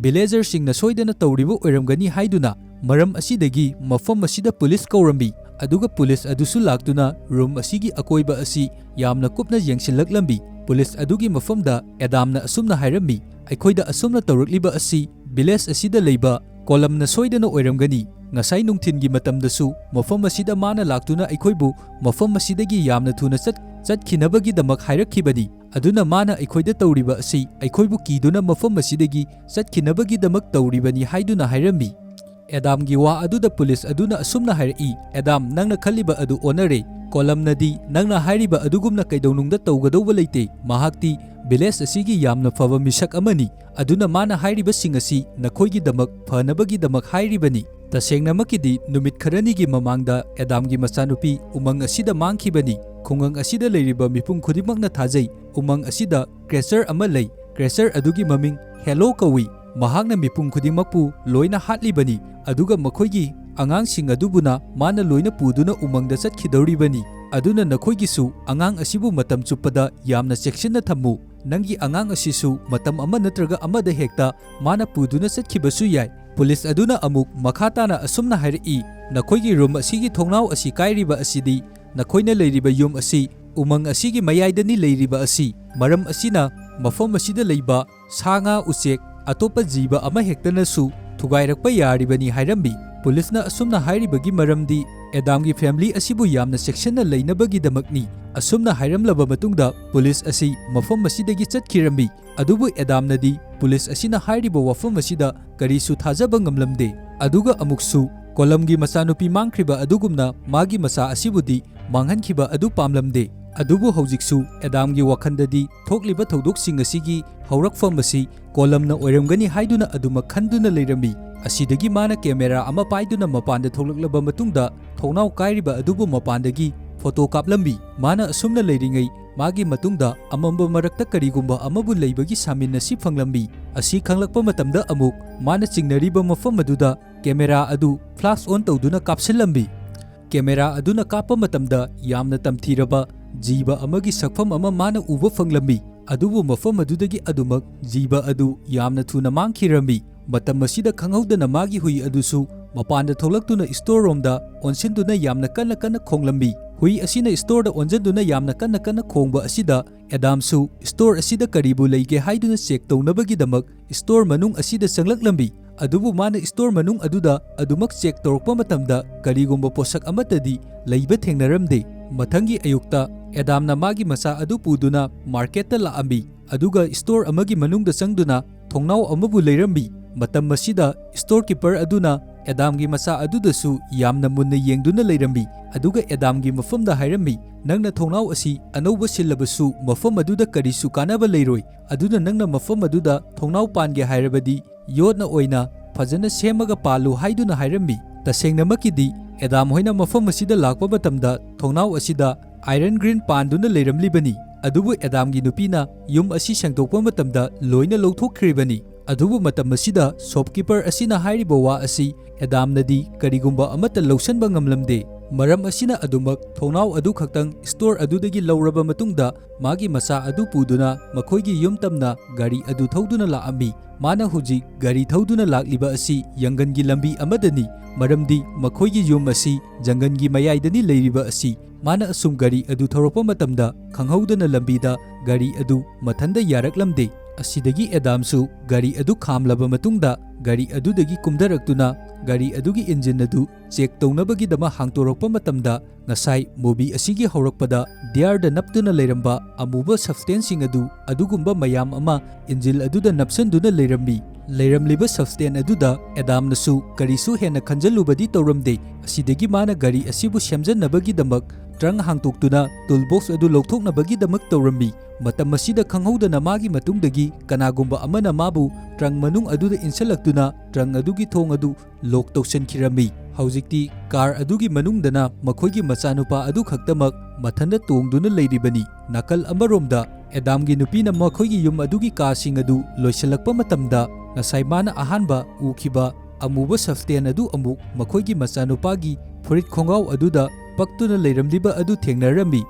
villagerꯁꯤꯡꯅ ꯁꯣꯏꯗꯅ ꯇꯧꯔꯤꯕ ꯑꯣꯏꯔꯝꯒꯅꯤ ꯍꯥꯏꯗꯨꯅ꯫ ꯃꯔꯝ ꯑꯁꯤꯗꯒꯤ ꯃꯐꯝ ꯑꯁꯤꯗ police ꯀꯧꯔꯝꯃꯤ, ꯑꯗꯨꯒ police ꯑꯗꯨꯁꯨ ꯂꯥꯛꯇꯨꯅ room ꯑꯁꯤꯒꯤ ꯑꯀꯣꯏꯕ ꯑꯁꯤ ꯌꯥꯝꯅ ꯀꯨꯞꯅ ꯌꯦꯡꯁꯤꯜꯂꯛꯂꯝꯃꯤ꯫ Police ꯑꯗꯨꯒꯤ ꯃꯐꯝꯗ ꯑꯦꯗꯥꯝꯅ ꯑꯁꯨꯝꯅ ꯍꯥꯏꯔꯝꯃꯤ, "ꯑꯩꯈꯣꯏꯗ ꯑꯁꯨꯝꯅ ꯇꯧꯔꯛꯂꯤꯕ ꯑꯁꯤ village ꯑꯁꯤꯗ ꯂꯩꯕ ꯀꯣꯂꯝꯅ ꯁꯣꯏꯗꯅ ꯑꯣꯏꯔꯝꯒꯅꯤ꯫ ꯉꯁꯥꯏ ꯅꯨꯡꯊꯤꯟꯒꯤ ꯃꯇꯝꯗꯁꯨ ꯃꯐꯝ ꯑꯁꯤꯗ ꯃꯥꯅ ꯂꯥꯛꯇꯨꯅ ꯑꯩꯈꯣꯏꯕꯨ ꯃꯐꯝ ꯑꯁꯤꯗꯒꯤ ꯌꯥꯝꯅ ꯊꯨꯅ ꯆꯠ-, ꯆꯠꯈꯤꯅꯕꯒꯤꯗꯃꯛ ꯍꯥꯏꯔꯛꯈꯤꯕꯅꯤ꯫ ꯑꯗꯨꯅ ꯃꯥꯅ ꯑꯩꯈꯣꯏꯗ ꯇꯧꯔꯤꯕ ꯑꯁꯤ ꯑꯩꯈꯣꯏꯕꯨ ꯀꯤꯗꯨꯅ ꯃꯐꯝ ꯑꯁꯤꯗꯒꯤ ꯆꯠꯈꯤꯅꯕꯒꯤꯗꯃꯛ ꯇꯧꯔꯤꯕꯅꯤ" ꯍꯥꯏꯗꯨꯅ ꯍꯥꯏꯔꯝꯃꯤ꯫ ꯑꯦꯗꯥꯝꯒꯤ ꯋꯥ ꯑꯗꯨꯗ police ꯑꯗꯨꯅ ꯑꯁꯨꯝꯅ ꯍꯥꯏꯔꯛꯏ, "ꯑꯦꯗꯥꯝ, ꯅꯪꯅ ꯈꯜꯂꯤꯕ ꯑꯗꯨ ꯑꯣꯟꯅꯔꯦ꯫ ꯀꯣꯂꯝꯅꯗꯤ ꯅꯪꯅ ꯍꯥꯏꯔꯤꯕ ꯑꯗꯨꯒꯨꯝꯅ ꯀꯩꯗꯧꯅꯨꯡꯗ ꯇꯧꯒꯗꯧꯕ ꯂꯩꯇꯦ꯫ ꯃꯍꯥꯛꯇꯤ village ꯑꯁꯤꯒꯤ ꯌꯥꯝꯅ ꯐꯕ ꯃꯤꯁꯛ ꯑꯃꯅꯤ꯫ ꯑꯗꯨꯅ ꯃꯥꯅ ꯍꯥꯏꯔꯤꯕꯁꯤꯡ ꯑꯁꯤ ꯅꯈꯣꯏꯒꯤꯗꯃꯛ ꯐꯅꯕꯒꯤꯗꯃꯛ ꯍꯥꯏꯔꯤꯕꯅꯤ꯫ ꯇꯁꯦꯡꯅꯃꯛꯀꯤꯗꯤ ꯅꯨꯃꯤꯠ ꯈꯔꯅꯤꯒꯤ ꯃꯃꯥꯡꯗ ꯑꯦꯗꯥꯝꯒꯤ ꯃꯆꯥꯅꯨꯄꯤ ꯎꯃꯪ ꯑꯁꯤꯗ ꯃꯥꯡꯈꯤꯕꯅꯤ꯫ ꯈꯨꯡꯒꯪ ꯑꯁꯤꯗ ꯂꯩꯔꯤꯕ ꯃꯤꯄꯨꯝ ꯈꯨꯗꯤꯡꯃꯛꯅ ꯊꯥꯖꯩ, ꯎꯃꯪ ꯑꯁꯤꯗ creature ꯑꯃ ꯂꯩ꯫ Creature ꯑꯗꯨꯒꯤ ꯃꯃꯤꯡ Halo ꯀꯧꯏ꯫ ꯃꯍꯥꯛꯅ ꯃꯤꯄꯨꯝ ꯈꯨꯗꯤꯡꯃꯛꯄꯨ ꯂꯣꯏꯅ ꯍꯥꯠꯂꯤꯕꯅꯤ, ꯑꯗꯨꯒ ꯃꯈꯣꯏꯒꯤ ꯑꯉꯥꯡꯁꯤꯡ ꯑꯗꯨꯕꯨꯅ ꯃꯥꯅ ꯂꯣꯏꯅ ꯄꯨꯗꯨꯅ ꯎꯃꯪꯗ ꯆꯠꯈꯤꯗꯧꯔꯤꯕꯅꯤ꯫ ꯑꯗꯨꯅ ꯅꯈꯣꯏꯒꯤꯁꯨ ꯑꯉꯥꯡ ꯑꯁꯤꯕꯨ ꯃꯇꯝ ꯆꯨꯞꯄꯗ ꯌꯥꯝꯅ ꯆꯦꯛꯁꯤꯟꯅ ꯊꯝꯃꯨ꯫ ꯅꯪꯒꯤ ꯑꯉꯥꯡ ꯑꯁꯤꯁꯨ ꯃꯇꯝ ꯑꯃ ꯅꯠꯇ꯭ꯔꯒ ꯑꯃꯗ ꯍꯦꯛꯇ ꯃꯥꯅ ꯄꯨꯗꯨꯅ ꯆꯠꯈꯤꯕꯁꯨ ꯌꯥꯏ꯫ ꯄꯨꯂꯤꯁ ꯑꯗꯨꯅ ꯑꯃꯨꯛ ꯃꯈꯥ ꯇꯥꯅ ꯑꯁꯨꯝꯅ ꯍꯥꯏꯔꯛꯏ, "ꯅꯈꯣꯏꯒꯤ ꯔꯨꯝ ꯑꯁꯤꯒꯤ ꯊꯣꯡꯅꯥꯎ ꯑꯁꯤ ꯀꯥꯏꯔꯤꯕ ꯑꯁꯤꯗꯤ ꯅꯈꯣꯏꯅ ꯂꯩꯔꯤꯕ ꯌꯨꯝ ꯑꯁꯤ ꯎꯃꯪ ꯑꯁꯤꯒꯤ ꯃꯌꯥꯏꯗꯅꯤ ꯂꯩꯔꯤꯕ ꯑꯁꯤ꯫ ꯃꯔꯝ ꯑꯁꯤꯅ ꯃꯐꯝ ꯑꯁꯤꯗ ꯂꯩꯕ ꯁꯥ ꯉꯥ, ꯎꯆꯦꯛ, ꯑꯇꯣꯞꯄ ꯖꯤꯕ ꯑꯃꯍꯦꯛꯇꯅꯁꯨ ꯊꯨꯒꯥꯏꯔꯛꯄ ꯌꯥꯔꯤꯕꯅꯤ" ꯍꯥꯏꯔꯝꯃꯤ꯫ ꯄꯨꯂꯤꯁꯅ ꯑꯁꯨꯝꯅ ꯍꯥꯏꯔꯤꯕꯒꯤ ꯃꯔꯝꯗꯤ ꯑꯦꯗꯥꯝꯒꯤ family ꯑꯁꯤꯕꯨ ꯌꯥꯝꯅ ꯆꯦꯛꯁꯤꯟꯅ ꯂꯩꯅꯕꯒꯤꯗꯃꯛꯅꯤ꯫ ꯑꯁꯨꯝꯅ ꯍꯥꯏꯔꯝꯂꯕ ꯃꯇꯨꯡꯗ ꯄꯨꯂꯤꯁ ꯑꯁꯤ ꯃꯐꯝ ꯑꯁꯤꯗꯒꯤ ꯆꯠꯈꯤꯔꯝꯃꯤ꯫ ꯑꯗꯨꯕꯨ ꯑꯦꯗꯥꯝꯅꯗꯤ ꯄꯨꯂꯤꯁ ꯑꯁꯤꯅ ꯍꯥꯏꯔꯤꯕ ꯋꯥꯐꯝ ꯑꯁꯤꯗ ꯀꯔꯤꯁꯨ ꯊꯥꯖꯕ ꯉꯝꯂꯝꯗꯦ꯫ ꯑꯗꯨꯒ ꯑꯃꯨꯛꯁꯨ ꯀꯣꯂꯝꯒꯤ ꯃꯆꯥꯅꯨꯄꯤ ꯃꯥꯡꯈ꯭ꯔꯤꯕ ꯑꯗꯨꯒꯨꯝꯅ ꯃꯥꯒꯤ ꯃꯆꯥ ꯑꯁꯤꯕꯨꯗꯤ ꯃꯥꯡꯍꯟꯈꯤꯕ ꯑꯗꯨ ꯄꯥꯝꯂꯝꯗꯦ꯫ ꯑꯗꯨꯕꯨ ꯍꯧꯖꯤꯛꯁꯨ ꯑꯦꯗꯥꯝꯒꯤ ꯋꯥꯈꯜꯗꯗꯤ ꯊꯣꯛꯂꯤꯕ ꯊꯧꯗꯣꯛꯁꯤꯡ ꯑꯁꯤꯒꯤ ꯍꯧꯔꯛꯐꯝ ꯑꯁꯤ ꯀꯣꯂꯝꯅ ꯑꯣꯏꯔꯝꯒꯅꯤ ꯍꯥꯏꯗꯨꯅ ꯑꯗꯨꯃꯛ ꯈꯟꯗꯨꯅ ꯂꯩꯔꯝꯃꯤ꯫ ꯑꯁꯤꯗꯒꯤ ꯃꯥꯅ camera ꯑꯃ ꯄꯥꯏꯗꯨꯅ ꯃꯄꯥꯟꯗ ꯊꯣꯛꯂꯛꯂꯕ ꯃꯇꯨꯡꯗ ꯊꯣꯡꯅꯥꯎ ꯀꯥꯏꯔꯤꯕ ꯑꯗꯨꯕꯨ ꯃꯄꯥꯟꯗꯒꯤ photo ꯀꯥꯞꯂꯝꯃꯤ꯫ ꯃꯥꯅ ꯑꯁꯨꯝꯅ ꯂꯩꯔꯤꯉꯩ ꯃꯥꯒꯤ ꯃꯇꯨꯡꯗ ꯑꯃꯝꯕ ꯃꯔꯛꯇ ꯀꯔꯤꯒꯨꯝꯕ ꯑꯃꯕꯨ ꯂꯩꯕꯒꯤ ꯁꯥꯃꯤꯟ ꯑꯁꯤ ꯐꯪꯂꯝꯃꯤ꯫ ꯑꯁꯤ ꯈꯪꯂꯛꯄ ꯃꯇꯝꯗ ꯑꯃꯨꯛ ꯃꯥꯅ ꯆꯤꯡꯅꯔꯤꯕ ꯃꯐꯝ ꯑꯗꯨꯗ camera ꯑꯗꯨ flash on ꯇꯧꯗꯨꯅ ꯀꯥꯞꯁꯤꯜꯂꯝꯃꯤ꯫ Camera ꯑꯗꯨꯅ ꯀꯥꯞꯄ ꯃꯇꯝꯗ ꯌꯥꯝꯅ ꯇꯝꯊꯤꯔꯕ ꯖꯤꯕ ꯑꯃꯒꯤ ꯁꯛꯐꯝ ꯑꯃ ꯃꯥꯅ ꯎꯕ ꯐꯪꯂꯝꯃꯤ꯫ ꯑꯗꯨꯕꯨ ꯃꯐꯝ ꯑꯗꯨꯗꯒꯤ ꯑꯗꯨꯃꯛ ꯖꯤꯕ ꯑꯗꯨ ꯌꯥꯝꯅ ꯊꯨꯅ ꯃꯥꯡꯈꯤꯔꯝꯃꯤ꯫ ꯃꯇꯝ ꯑꯁꯤꯗ ꯈꯪꯍꯧꯗꯅ ꯃꯥꯒꯤ ꯍꯨꯏ ꯑꯗꯨꯁꯨ ꯃꯄꯥꯟꯗ ꯊꯣꯛꯂꯛꯇꯨꯅ store ꯔꯣꯝꯗ ꯑꯣꯟꯁꯤꯟꯗꯨꯅ ꯌꯥꯝꯅ ꯀꯟꯅ ꯀꯟꯅ ꯈꯣꯡꯂꯝꯃꯤ꯫ ꯍꯨꯏ ꯑꯁꯤꯅ store ꯗ ꯑꯣꯟꯁꯤꯟꯗꯨꯅ ꯌꯥꯝꯅ ꯀꯟꯅ ꯀꯟꯅ ꯈꯣꯡꯕ ꯑꯁꯤꯗ ꯑꯦꯗꯥꯝꯁꯨ store ꯑꯁꯤꯗ ꯀꯔꯤꯕꯨ ꯂꯩꯒꯦ ꯍꯥꯏꯗꯨꯅ check ꯇꯧꯅꯕꯒꯤꯗꯃꯛ store ꯃꯅꯨꯡ ꯑꯁꯤꯗ ꯆꯪꯂꯛꯂꯝꯃꯤ꯫ ꯑꯗꯨꯕꯨ ꯃꯥꯅ store ꯃꯅꯨꯡ ꯑꯗꯨꯗ ꯑꯗꯨꯃꯛ check ꯇꯧꯔꯛꯄ ꯃꯇꯝꯗ ꯀꯔꯤꯒꯨꯝꯕ ꯄꯣꯠꯁꯛ ꯑꯃꯠꯇꯗꯤ ꯂꯩꯕ ꯊꯦꯡꯅꯔꯝꯗꯦ꯫ ꯃꯊꯪꯒꯤ ꯑꯌꯨꯛꯇ ꯑꯦꯗꯥꯝꯅ ꯃꯥꯒꯤ ꯃꯆꯥ ꯑꯗꯨ ꯄꯨꯗꯨꯅ market ꯇ ꯂꯥꯛꯑꯝꯃꯤ, ꯑꯗꯨꯒ store ꯑꯃꯒꯤ ꯃꯅꯨꯡꯗ ꯆꯪꯗꯨꯅ ꯊꯣꯡꯅꯥꯎ ꯑꯃꯕꯨ ꯂꯩꯔꯝꯃꯤ꯫ ꯃꯇꯝ ꯑꯁꯤꯗ storekeeper ꯑꯗꯨꯅ ꯑꯦꯗꯥꯝꯒꯤ ꯃꯆꯥ ꯑꯗꯨꯗꯁꯨ ꯌꯥꯝꯅ ꯃꯨꯟꯅ ꯌꯦꯡꯗꯨꯅ ꯂꯩꯔꯝꯃꯤ꯫ ꯑꯗꯨꯒ ꯑꯦꯗꯥꯝꯒꯤ ꯃꯐꯝꯗ ꯍꯥꯏꯔꯝꯃꯤ, "ꯅꯪꯅ ꯊꯣꯡꯅꯥꯎ ꯑꯁꯤ ꯑꯅꯧꯕ ꯁꯤꯜꯂꯕꯁꯨ ꯃꯐꯝ ꯑꯗꯨꯗ ꯀꯔꯤꯁꯨ ꯀꯥꯟꯅꯕ ꯂꯩꯔꯣꯏ꯫ ꯑꯗꯨꯅ ꯅꯪꯅ ꯃꯐꯝ ꯑꯗꯨꯗ ꯊꯣꯡꯅꯥꯎ ꯄꯥꯟꯒꯦ ꯍꯥꯏꯔꯕꯗꯤ ꯌꯣꯠꯅ ꯑꯣꯏꯅ ꯐꯖꯅ ꯁꯦꯝꯃꯒ ꯄꯥꯜꯂꯨ" ꯍꯥꯏꯗꯨꯅ ꯍꯥꯏꯔꯝꯃꯤ꯫ ꯇꯁꯦꯡꯅꯃꯛꯀꯤꯗꯤ ꯑꯦꯗꯥꯝ ꯍꯣꯏꯅ ꯃꯐꯝ ꯑꯁꯤꯗ ꯂꯥꯛꯄ ꯃꯇꯝꯗ ꯊꯣꯡꯅꯥꯎ ꯑꯁꯤꯗ ꯑꯥꯏꯔꯟ ꯒ꯭ꯔꯤꯟ ꯄꯥꯟꯗꯨꯅ ꯂꯩꯔꯝꯂꯤꯕꯅꯤ꯫ ꯑꯗꯨꯕꯨ ꯑꯦꯗꯥꯝꯒꯤ ꯅꯨꯄꯤꯅ ꯌꯨꯝ ꯑꯁꯤ ꯁꯦꯡꯗꯣꯛꯄ ꯃꯇꯝꯗ ꯂꯣꯏꯅ ꯂꯧꯊꯣꯛꯈ꯭ꯔꯤꯕꯅꯤ꯫ ꯑꯗꯨꯕꯨ ꯃꯇꯝ ꯑꯁꯤꯗ ꯁꯣꯞꯀꯤꯄꯔ ꯑꯁꯤꯅ ꯍꯥꯏꯔꯤꯕ ꯋꯥ ꯑꯁꯤ ꯑꯦꯗꯥꯝꯅꯗꯤ ꯀꯔꯤꯒꯨꯝꯕ ꯑꯃꯠꯇ ꯂꯧꯁꯟꯕ ꯉꯝꯂꯝꯗꯦ꯫ ꯃꯔꯝ ꯑꯁꯤꯅ ꯑꯗꯨꯃꯛ ꯊꯣꯡꯅꯥꯎ ꯑꯗꯨ ꯈꯛꯇꯪ ꯁ꯭ꯇꯣꯔ ꯑꯗꯨꯗꯒꯤ ꯂꯧꯔꯕ ꯃꯇꯨꯡꯗ ꯃꯥꯒꯤ ꯃꯆꯥ ꯑꯗꯨ ꯄꯨꯗꯨꯅ ꯃꯈꯣꯏꯒꯤ ꯌꯨꯝ ꯇꯝꯅ ꯒꯥꯔꯤ ꯑꯗꯨ ꯊꯧꯗꯨꯅ ꯂꯥꯛꯑꯝꯃꯤ꯫ ꯃꯥꯅ ꯍꯧꯖꯤꯛ ꯒꯥꯔꯤ ꯊꯧꯗꯨꯅ ꯂꯥꯛꯂꯤꯕ ꯑꯁꯤ ꯌꯪꯒꯟꯒꯤ ꯂꯝꯕꯤ ꯑꯃꯗꯅꯤ, ꯃꯔꯝꯗꯤ ꯃꯈꯣꯏꯒꯤ ꯌꯨꯝ ꯑꯁꯤ ꯖꯪꯒꯟꯒꯤ ꯃꯌꯥꯏꯗꯅꯤ ꯂꯩꯔꯤꯕ ꯑꯁꯤ꯫ ꯃꯥꯅ ꯑꯁꯨꯝ ꯒꯥꯔꯤ ꯑꯗꯨ ꯊꯧꯔꯛꯄ ꯃꯇꯝꯗ ꯈꯪꯍꯧꯗꯅ ꯂꯝꯕꯤꯗ ꯒꯥꯔꯤ ꯑꯗꯨ ꯃꯊꯟꯗ ꯌꯥꯔꯛꯂꯝꯗꯦ꯫ ꯑꯁꯤꯗꯒꯤ ꯑꯦꯗꯥꯝꯁꯨ ꯒꯥꯔꯤ ꯑꯗꯨ ꯈꯥꯝꯂꯕ ꯃꯇꯨꯡꯗ ꯒꯥꯔꯤ ꯑꯗꯨꯗꯒꯤ ꯀꯨꯝꯊꯔꯛꯇꯨꯅ ꯒꯥꯔꯤ ꯑꯗꯨꯒꯤ ꯏꯟꯖꯤꯟ ꯑꯗꯨ ꯆꯦꯛ ꯇꯧꯅꯕꯒꯤꯗꯃꯛ ꯍꯥꯡꯇꯣꯔꯛꯄ ꯃꯇꯝꯗ ꯉꯁꯥꯏ ꯃꯨꯚꯤ ꯑꯁꯤꯒꯤ ꯍꯧꯔꯛꯄꯗ ꯗꯤꯌꯥꯔꯗ ꯅꯞꯇꯨꯅ ꯂꯩꯔꯝꯕ ꯑꯃꯨꯕ ꯁꯕꯁꯇꯦꯟꯁꯁꯤꯡ ꯑꯗꯨ ꯑꯗꯨꯒꯨꯝꯕ ꯃꯌꯥꯝ ꯑꯃ ꯏꯟꯖꯤꯟ ꯑꯗꯨꯗ ꯅꯞꯁꯟꯗꯨꯅ ꯂꯩꯔꯝꯃꯤ꯫ ꯂꯩꯔꯝꯂꯤꯕ ꯁꯕꯁꯇꯦꯟ ꯑꯗꯨꯗ ꯑꯦꯗꯥꯝꯅꯁꯨ ꯀꯔꯤꯁꯨ ꯍꯦꯟꯅ ꯈꯟꯖꯜꯂꯨꯕꯗꯤ ꯇꯧꯔꯝꯗꯦ꯫ ꯑꯁꯤꯗꯒꯤ ꯃꯥꯅ ꯒꯥꯔꯤ ꯑꯁꯤꯕꯨ ꯁꯦꯝꯖꯟꯅꯕꯒꯤꯗꯃꯛ ꯇ꯭ꯔꯪ ꯍꯥꯡꯇꯣꯛꯇꯨꯅ ꯇꯨꯜ ꯕꯣꯛꯁ ꯑꯗꯨ ꯂꯧꯊꯣꯛꯅꯕꯒꯤꯗꯃꯛ ꯇꯧꯔꯝꯃꯤ꯫ ꯃꯇꯝ ꯑꯁꯤꯗ ꯈꯪꯍꯧꯗꯅ ꯃꯥꯒꯤ ꯃꯇꯨꯡꯗꯒꯤ ꯀꯅꯥꯒꯨꯝꯕ ꯑꯃꯅ ꯃꯥꯕꯨ ꯇ꯭ꯔꯪ ꯃꯅꯨꯡ ꯑꯗꯨꯗ ꯏꯟꯁꯤꯜꯂꯛꯇꯨꯅ ꯇ꯭ꯔꯪ ꯑꯗꯨꯒꯤ ꯊꯣꯡ ꯑꯗꯨ ꯂꯣꯛ ꯇꯧꯁꯤꯟꯈꯤꯔꯝꯃꯤ꯫ ꯍꯧꯖꯤꯛꯇꯤ ꯀꯥꯔ ꯑꯗꯨꯒꯤ ꯃꯅꯨꯡꯗꯅ ꯃꯈꯣꯏꯒꯤ ꯃꯆꯥꯅꯨꯄꯥ ꯑꯗꯨ ꯈꯛꯇꯃꯛ ꯃꯊꯟꯇ ꯇꯣꯡꯗꯨꯅ ꯂꯩꯔꯤꯕꯅꯤ꯫ ꯅꯥꯀꯜ ꯑꯃꯔꯣꯝꯗ ꯑꯦꯗꯥꯝꯒꯤ ꯅꯨꯄꯤꯅ ꯃꯈꯣꯏꯒꯤ ꯌꯨꯝ ꯑꯗꯨꯒꯤ ꯀꯥꯁꯤꯡ ꯑꯗꯨ ꯂꯣꯏꯁꯤꯜꯂꯛꯄ ꯃꯇꯝꯗ ꯉꯁꯥꯏ ꯃꯥꯅ ꯑꯍꯥꯟꯕ ꯎꯈꯤꯕ ꯑꯃꯨꯕ ꯁꯕꯁꯇꯦꯟ ꯑꯗꯨ ꯑꯃꯨꯛ ꯃꯈꯣꯏꯒꯤ ꯃꯆꯥꯅꯨꯄꯥꯒꯤ ꯐꯨꯔꯤꯠ ꯈꯣꯡꯒ꯭ꯔꯥꯎ ꯑꯗꯨꯗ ꯄꯛꯇꯨꯅ ꯂꯩꯔꯝꯂꯤꯕ ꯑꯗꯨ ꯊꯦꯡꯅꯔꯝꯃꯤ꯫